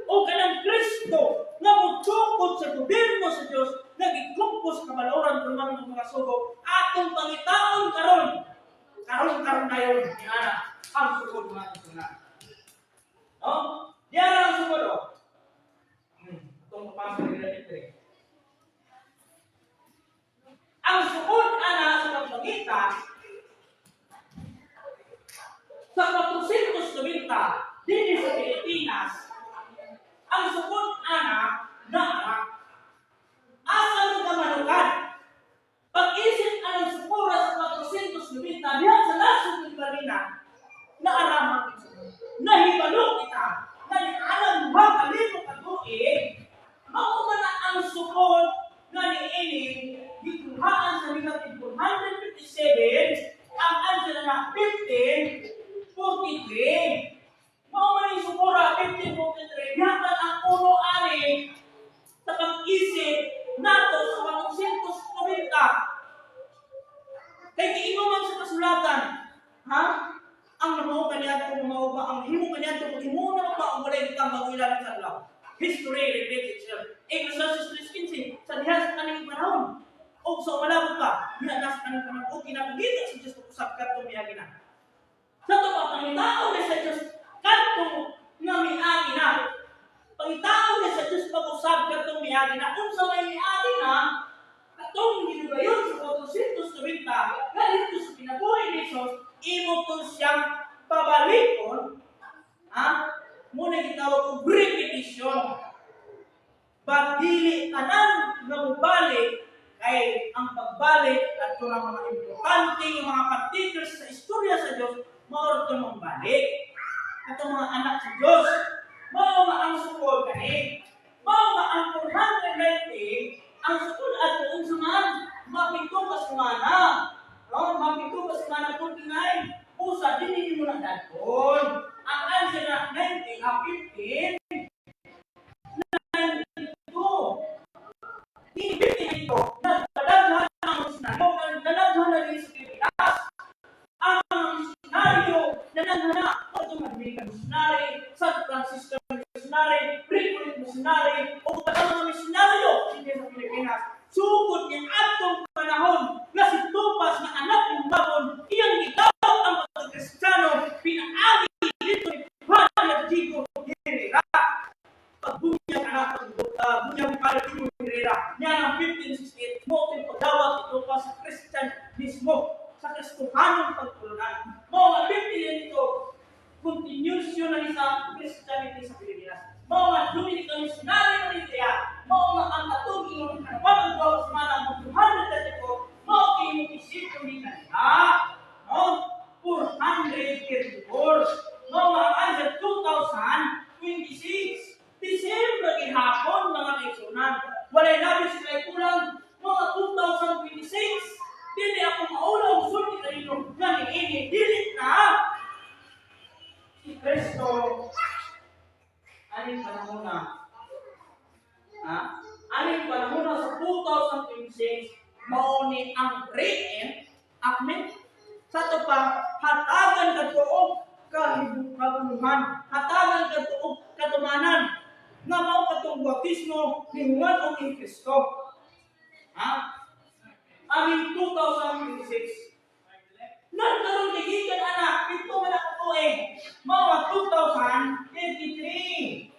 o kanang Kristo nga motukod sa gobyerno sa Dios nga gikumpos kamaloran kun mga mga sugo. Atong pangitaon karon karon karon dayon ni ana ang sukod, mga kaigsuonan, no? Diyan ang sukod, oh. Atong papasok nila dito. Ang sukod ana sa pagpangita sa 490 dinhi sa Pilipinas, ang sukod ana naa asa man ka manukad? Pag-isip anang sukura sa 490 diha sa nasod ng Balina, naaraman ito. Nahibalo kita na nianang duha ka libo ka tuig, mao man na ang sukod nga niini gikuhaan sa negative 457, ang answer na 1543. Mao man yung sukura 1543, gihatag ang uno ani sa pag-isip nato sa 490. Kay giingon man sa kasulatan, ha? Ang namao kaniadto mao ba ang himo kaniadto kung himo na ba ang walay gitang bago ilang sa adlaw. History repeats itself. Ecclesiastes 3:15 sa diha sa kaning panahon. O sa umalabot pa, diha na sa kaning panahon o kinapangita sa Diyos usab kadtong miagi na. Sa to pa pangitaon ni sa Diyos kadtong nga miagi na. Pangitaon ni sa Diyos pag-usab kadtong miagi na. Unsa may miagi na, atong ginugayon sa 490 nga dito sa kinabuhi ni Jesus, imo to siyang pabalikon, ha? Muna gitawag og repetition. But dili tanan nga mobalik kay ang pagbalik at nga mga importante nga mga particulars sa istorya sa Dios mao ra mong balik. Atong mga anak sa Dios, mao nga ang sukod kani. Mao nga ang 490, ang sukod ato unsa man, 7 ka semana. No, 7 ka semana, 49. Usa dili nimo na dadon. Ang answer na 90 a 15 92. Di 15 ito, nagpadaghan ang misyonaryo, nagdalaghan na din sa Pilipinas. Ang mga misyonaryo, nanaghan na, itong Dominican missionary, San Francisco missionary, Recollect missionary, o ang mga misyonaryo hindi sa Pilipinas. Sugod ni atong panahon nga si Tupas nga anak ng Babon, iyang gitawag ang pagka-Kristiyano, pinaagi dito ni Padre Diego Herrera. Pagbunyag anak bunyag ni Padre Diego Herrera niya ng 1568 mo yung pagdawat ito pa sa Kristyanismo, sa Kristohanong pagtulunan. Mao nga 15 ito continuation na ni sa Christianity sa Pilipinas. Mao nga Dominican missionary na ni Kaya, mao nga ang atong ingon kanawan ang duha ka semana mo 234, mao kay mo isip ni kanila. No? 434. Mao nga ang answer 2026. December gihapon, mga kaigsuonan. Walay labis sila kulang mga 2026. Dili ako maulaw sulti kanino nga niini dili na si Kristo aning panahon na. Ha? Aning panahon na sa 2026 mao ni ang re-enactment. Sa to pa hatagan kadto og kahibuluhan, hatagan kadto og katumanan nga mao katong bautismo ni Juan og ni Kristo. Ha? Aning 2026. Nagkaroon ni gikan anak, 7 man ako tuig. Mao ang 2023.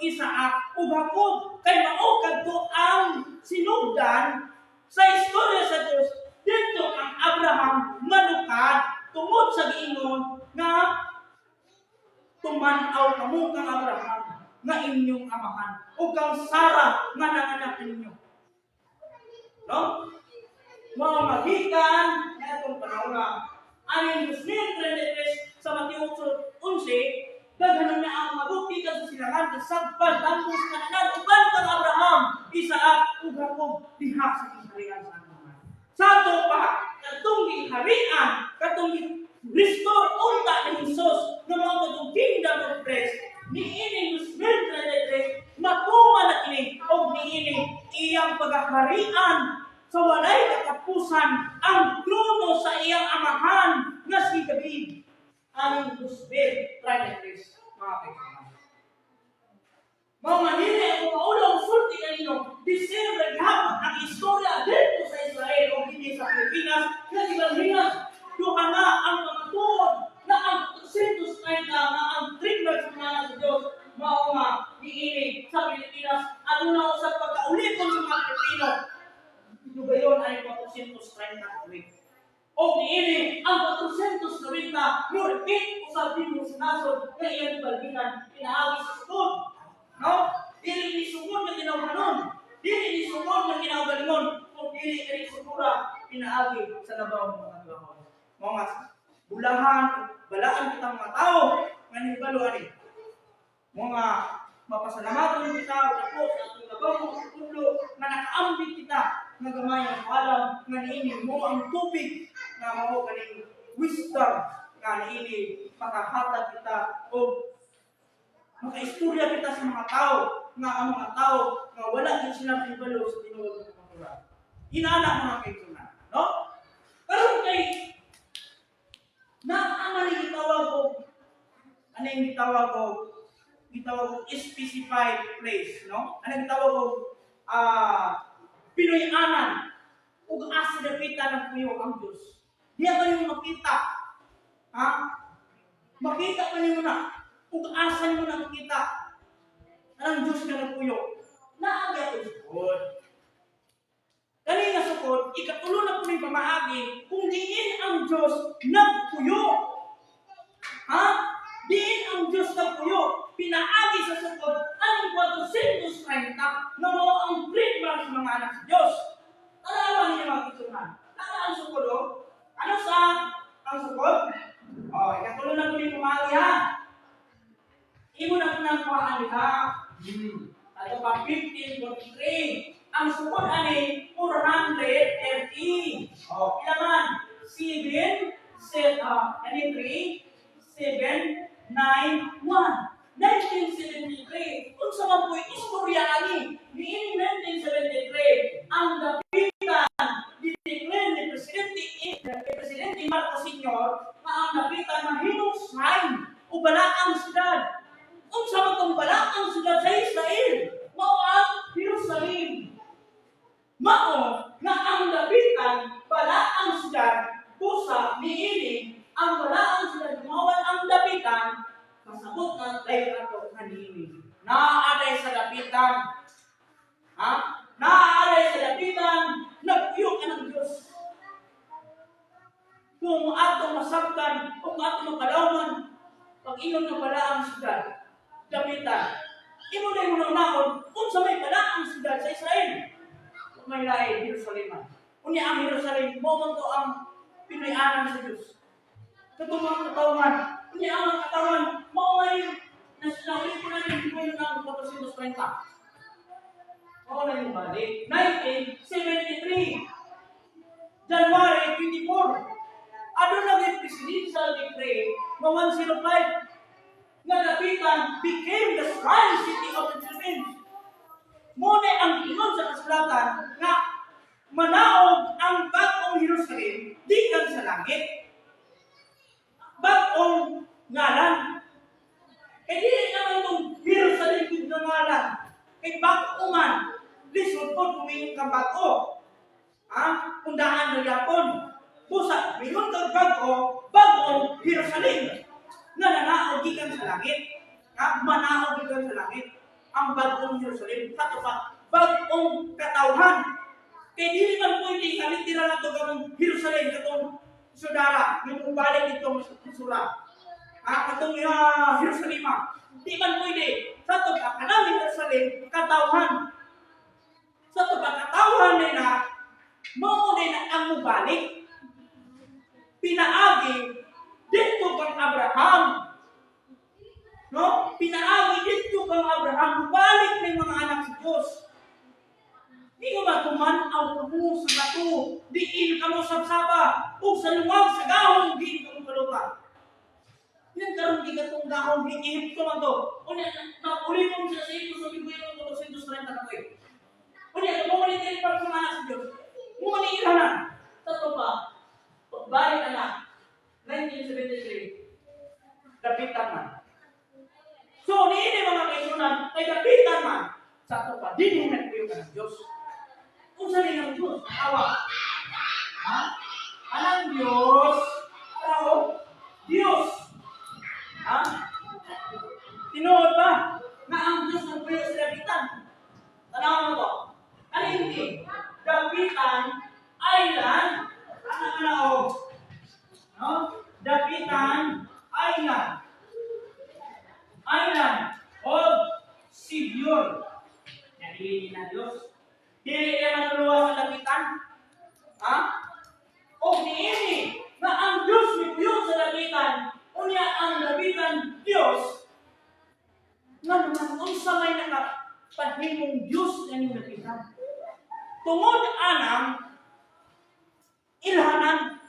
Isaac ug Jacob, kay mao kadto ang sinugdan sa istorya sa Dios didto ang Abraham manukad tungod sa giingon nga tuman-aw kamo kang Abraham nga inyong amahan ug kang Sara nga nanganak ninyo. No? Mao magikan niadtong panahon aning 2033 sa Mateo 11, daghan na ang mga gikan sa silangan, kasagpad tambong sa kananan uban kang Abraham, Isaac ug Jacob diha sa gingharian sa amahan. Sa ato pa katong gingharian, katong restore unta ni Jesus nga mao katong kingdom of Christ niining 2033, matuman na kini og niini iyang pagaharian sa walay katapusan, ang trono sa iyang amahan nga si David aning 2033, mga kaibigan. Mao nga dili ako maulaw sulti kanino, December gihapon ang istorya dito sa Israel o dinhi sa Pilipinas nga gibalhinan. Duha na ang mga tuod na ang 430 nga ang trademark sa mga sa Diyos, mao nga niini sa Pilipinas aduna usab pagkaulipon sa mga Pilipino. Dugayon ay 430 ka tuig. O niini ang 490 mo repeat usab dinhi sa nasod nga iyang gibalhinan pinaagi sa sukod. No? Dili ni sukod nga tinawhanon. Dili ni sukod nga kinaugalingon. Kung dili kani sukura pinaagi sa labaw mga katawhan. Mga bulahan, balaan kitang mga tao nga nibalo ani. Mga mapasalamaton kita ako sa atong labaw mga pudlo nga nakaambit kita nga gamay ang alam nga niini mo ang tubig nga mao kaning wisdom nga niini makahatag kita og makaistorya kita sa mga tao nga ang mga tao nga wala gid sila kahibalo sa tinuod nga kamatuoran. Inana, mga kaigsuonan, no? Karon kay naa ni gitawag og ano yung gitawag og specified place, no? Ano gitawag og Pinoy-anan ug asa dapita ng puyo ang Diyos. Diya ba yung makita? Ha? Makita pa nimo na ug asa nimo na makita ang Diyos nga nagpuyo? Naa gyapon sukod. Kani nga sukod, ikatulo na po ni pamaagi kung diin ang Diyos nagpuyo. Ha? Diin ang Diyos nagpuyo. Pinaagi sa sukod ang 430 na mao ang trademark sa mga anak sa Diyos. Tanawa ninyo, mga kaigsuonan. Tara ang sukod, oh. Ano sa ang sukod? Oh, ikatulo na po ni pamaagi, ha. Imo na po nang kuhaan ha. Ato pa 1543. Ang sukod ani 430. Oh, pila man? 7 7, ani 3 7 9 1. 1973. Unsa man po'y istorya ani? Niining 1973, ang dapitan gideclare ni Presidente Marcos Sr. nga ang dapitan mahimong shrine o balaang syudad. Unsa man tong balaang syudad sa Israel? Mao ang Jerusalem. Mao nga ang dapitan balaang syudad, busa niini ang balaang syudad mao ang dapitan, kasabot na tayo ato kanini. Naa sa dapitan. Ha? Naa sa dapitan, nagpuyo ka ng Diyos. Kung atong masabtan, kung atong makalaman, pag ingon nga balaang syudad, dapitan, imo na yung naon, kung sa may balaang syudad sa Israel, kung may lain, Jerusalem. Unya ang Jerusalem, mao man to ang Pinoy-anan sa Diyos. Katong mga katawan, unya ang mga katawan, mao may nauli ko na yung Pinoy ng 430. Mao na yung balik. 1973, January 24, aduna yung presidential decree nga 105 nga Dapitan became the shrine city of the Philippines. Mao na ang ingon sa kasulatan nga manaog ang bag-ong Jerusalem gikan sa langit. Bag-ong ngalan. Kay dili naman tong Jerusalem gud nga ngalan. Kay bag-o man, lisod po kumingon kang bag-o. Ha? Kung daan na yapon. Busa, mingon kang bag-o, bag-ong Jerusalem nga nanaog gikan sa langit. Ha? Manaog gikan sa langit. Ang bagong Jerusalem, kato pa, bagong katawhan. Kay dili man pwede nga literal na to katong Jerusalem, katong sudara, nga mubalik itong sura. Ah, katong Jerusalem. Di man pwede. Sa to pa, kanang Jerusalem, katawhan. Sa to pa, katawhan nila, mao din ang mubalik. Pinaagi dito kang Abraham. No? Pinaagi dito kang Abraham, mubalik ng mga anak sa Diyos. Di ko ba tuman-aw kamo sa bato, diin kamo sabsaba, ug sa lungag sa gahom, diin kamo kaluta. Yan karon di katong gahom, di Ehipto man to. Unya, naulipon sila sa Ehipto sa Biblia ng 230 ka tuig. Unya, mo ni dili pa sa mga anak sa Diyos. Mo ni ilhanan. Sa to pa, pagbalik na 1973, dapitan man. So, niini, mga kaigsuonan, kay dapitan man, sa to pa, dili nagpuyo ka ng Diyos. Unsa ni ang Diyos? Awa. Ha? Anang Diyos? Tao? Diyos. Ha? Tinuod ba nga ang Diyos nagpuyo sa dapitan? Tanawan mo to. Ano hindi? Dapitan Island. Ano ano o? No? Dapitan Island. Island of Savior. Nahili na Diyos. Dili niya manuluwas sa dapitan. Ha? O niini nga ang Diyos mipuyo sa dapitan, unya ang dapitan Diyos, nga naman unsa may nakapahimong Diyos nga dapitan? Tungod anang ilhanan,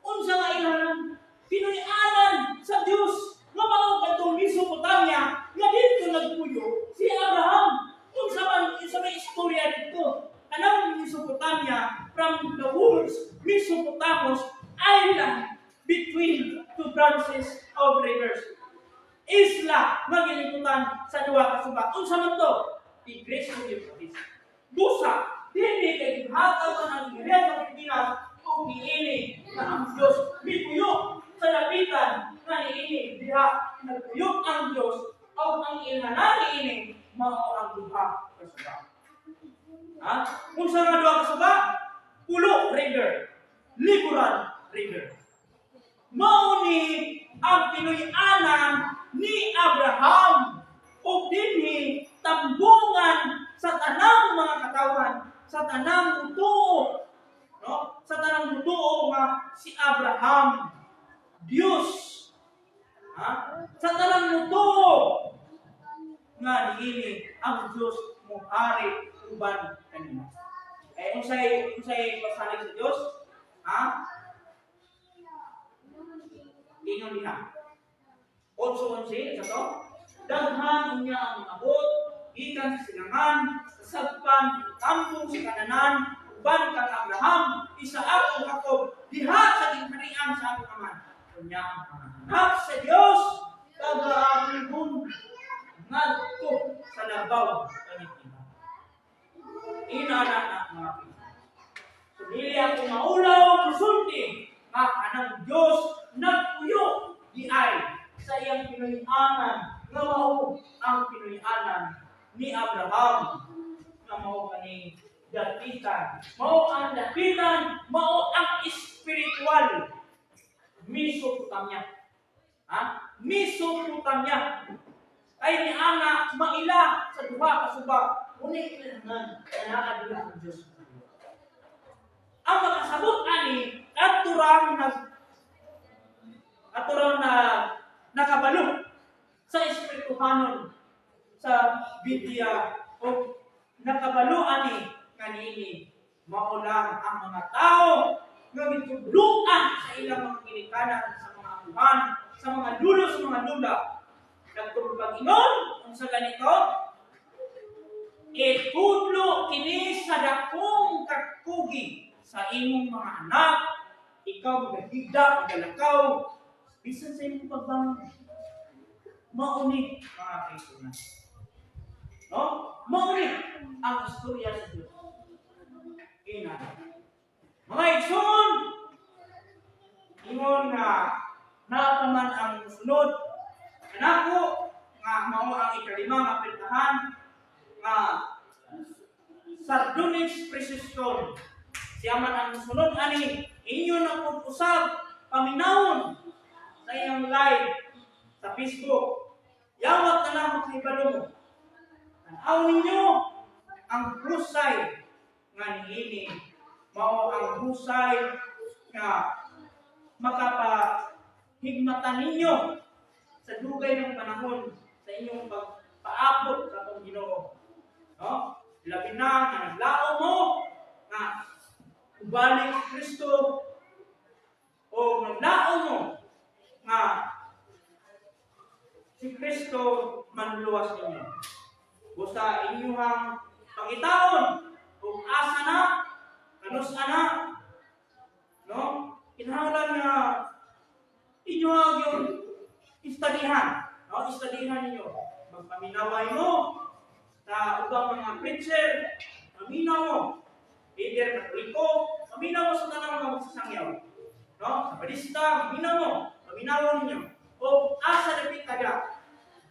unsa nga ilhanan? Pinuy-anan sa Diyos nga mao kadtong Mesopotamia nga didto nagpuyo si Abraham. Unsa man sa may istorya dito? Kanang Mesopotamia, from the words Mesopotamos, island between two branches of rivers. Isla nga gilibutan sa duha ka suba. Unsa man to? Tigris ug Euphrates. Busa, dili kay gihatag ang Iglesia sa Pilipinas ug niini nga ang Dios mipuyo sa dapitan, nga niini diha nagpuyo ang Dios o ang ilhanan niini mao ang duha ka suba. Ha? Unsa nga duha ka suba? Pulo River, Liburan River. Mao ni ang Pinoy-anan ni Abraham ug dinhi tambungan sa tanang mga katawhan, sa tanang mutuo, no? Sa tanang mutuo nga si Abraham Dios. Ha? Sa tanang mutuo nga niini ang Dios mohari uban kanila. Eh unsay unsay pasalig sa Dios? Ha? Ingon diha. 8:11 sa to. Daghan unya ang mga bot, gikan sa silangan, sa sagpan, kampong sa Kananan, uban kang Abraham, Isaac ug Jacob, diha sa gingharian sa akong amahan. Unya ang mga anak sa Dios kagaamihon ngadto sa labaw kanila. Inana na, mga pinsan. So dili ako maulaw musulti nga anang Dios nagpuyo di ay sa iyang Pinoy-anan nga mao ang Pinoy-anan ni Abraham nga mao kaning dapitan. Mao ang dapitan, mao ang espiritual Mesopotamia. Ha? Mesopotamia. Ay ni ana maila sa duha ka suba. Ngunit kailangan naa diha ang Diyos. Ang makasabot ani aturang na nakabalo sa espirituhanon sa Biblia o nakabalo ani kanini mao lang ang mga tao nga gitudluan sa ilang mga ginikanan, sa mga amuhan, sa mga lulo, sa mga lula. Nagtulog pag-ingon unsa ganito, itudlo kini sa dakong kakugi sa imong mga anak, ikaw magahigda, magalakaw bisan sa imong pagbangon. Mao ni, mga kaigsuonan, no? Mao ni ang istorya sa Diyos. Ina, mga igsoon, ingon nga naa pa man ang sunod kanako nga mao ang ikalima nga pertahan. nga sardonyx precious stone. Siya man ang sunod ani, inyo na pud usab paminawon sa iyang live sa Facebook. Yawat na lang makahibalo mo. Tanaw ninyo ang husay nga niini, mao ang husay nga makapahigmatan ninyo sa dugay ng panahon sa inyong pagpaabot sa atong Ginoo. No? Labi na nga naglao mo nga ubalik si Kristo o naglao mo nga si Kristo manluwas ninyo. Busa inyong pangitaon kung asa na, kanus na, no? Kinahanglan nga inyo ang yung istadihan, no? Istadihan ninyo. Magpaminaway mo sa ubang mga preacher, paminaw mo. Either Katoliko, paminaw mo sa tanang mga magsasangyaw. No? Sa Badista, paminaw mo. Paminawan ninyo. O asa dapit taga.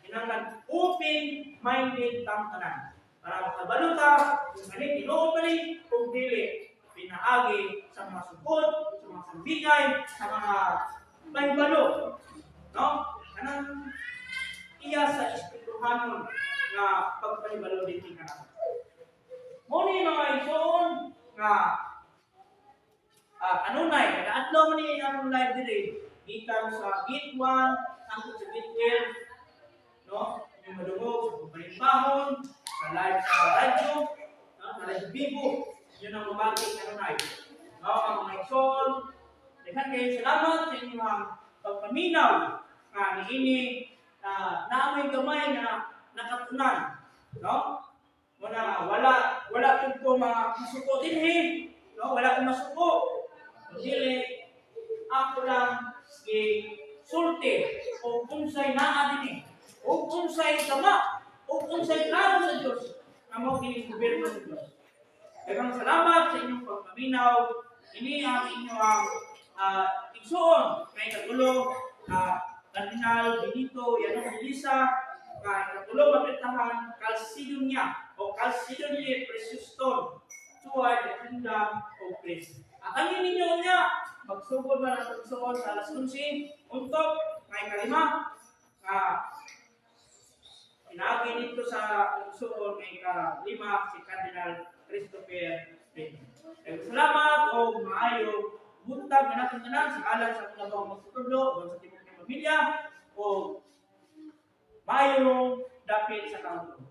Kinahanglan open-minded tang tanan. Para makabalo ta kung ano tinuod ba ni kung dili pinaagi sa mga sukod, sa mga sambigay, sa mga bahibalo. No? Kanang iya sa espirituhanon nga pagpahibalo din nga. Mo ni mga igsoon nga kanunay, kada adlaw man ni ang live diri gikan sa gate 1 hangtod sa gate 12, no? Yung madungog sa pagpalimbahon, sa live sa radyo, no? Sa live bibo, yun ang mamati kanunay. No, ang mga igsoon, daghan kayo salamat sa inyong pagpaminaw nga niini naamoy gamay nga nakatunan, no? Muna wala wala pud ko masuko dinhi, no? Wala ko masuko. Dili ako lang gi sulti o unsay naa dinhi o unsay tama o unsay klaro sa Dios nga mao kini gobyerno sa Dios. Daghang salamat sa inyong pagpaminaw. Ini ang inyong igsuon kay ikatulo, Cardinal Benito Yanong Elisa, nga ikatulo mapirtahan Calcedonia o Chalcedony Precious Stone toward the kingdom of Christ. Atangin ninyo niya, magsugod ba na igsuon sa alas 11 untuk nga ikalima nga pinaagi dito sa igsuon nga ikalima, si Cardinal Christopher Reyna. Salamat o maayo buntag kanatong tanan sa ngalan sa akong labang magtutudlo ug sa tibuok ning pamilya o maayong dapit sa kaunto.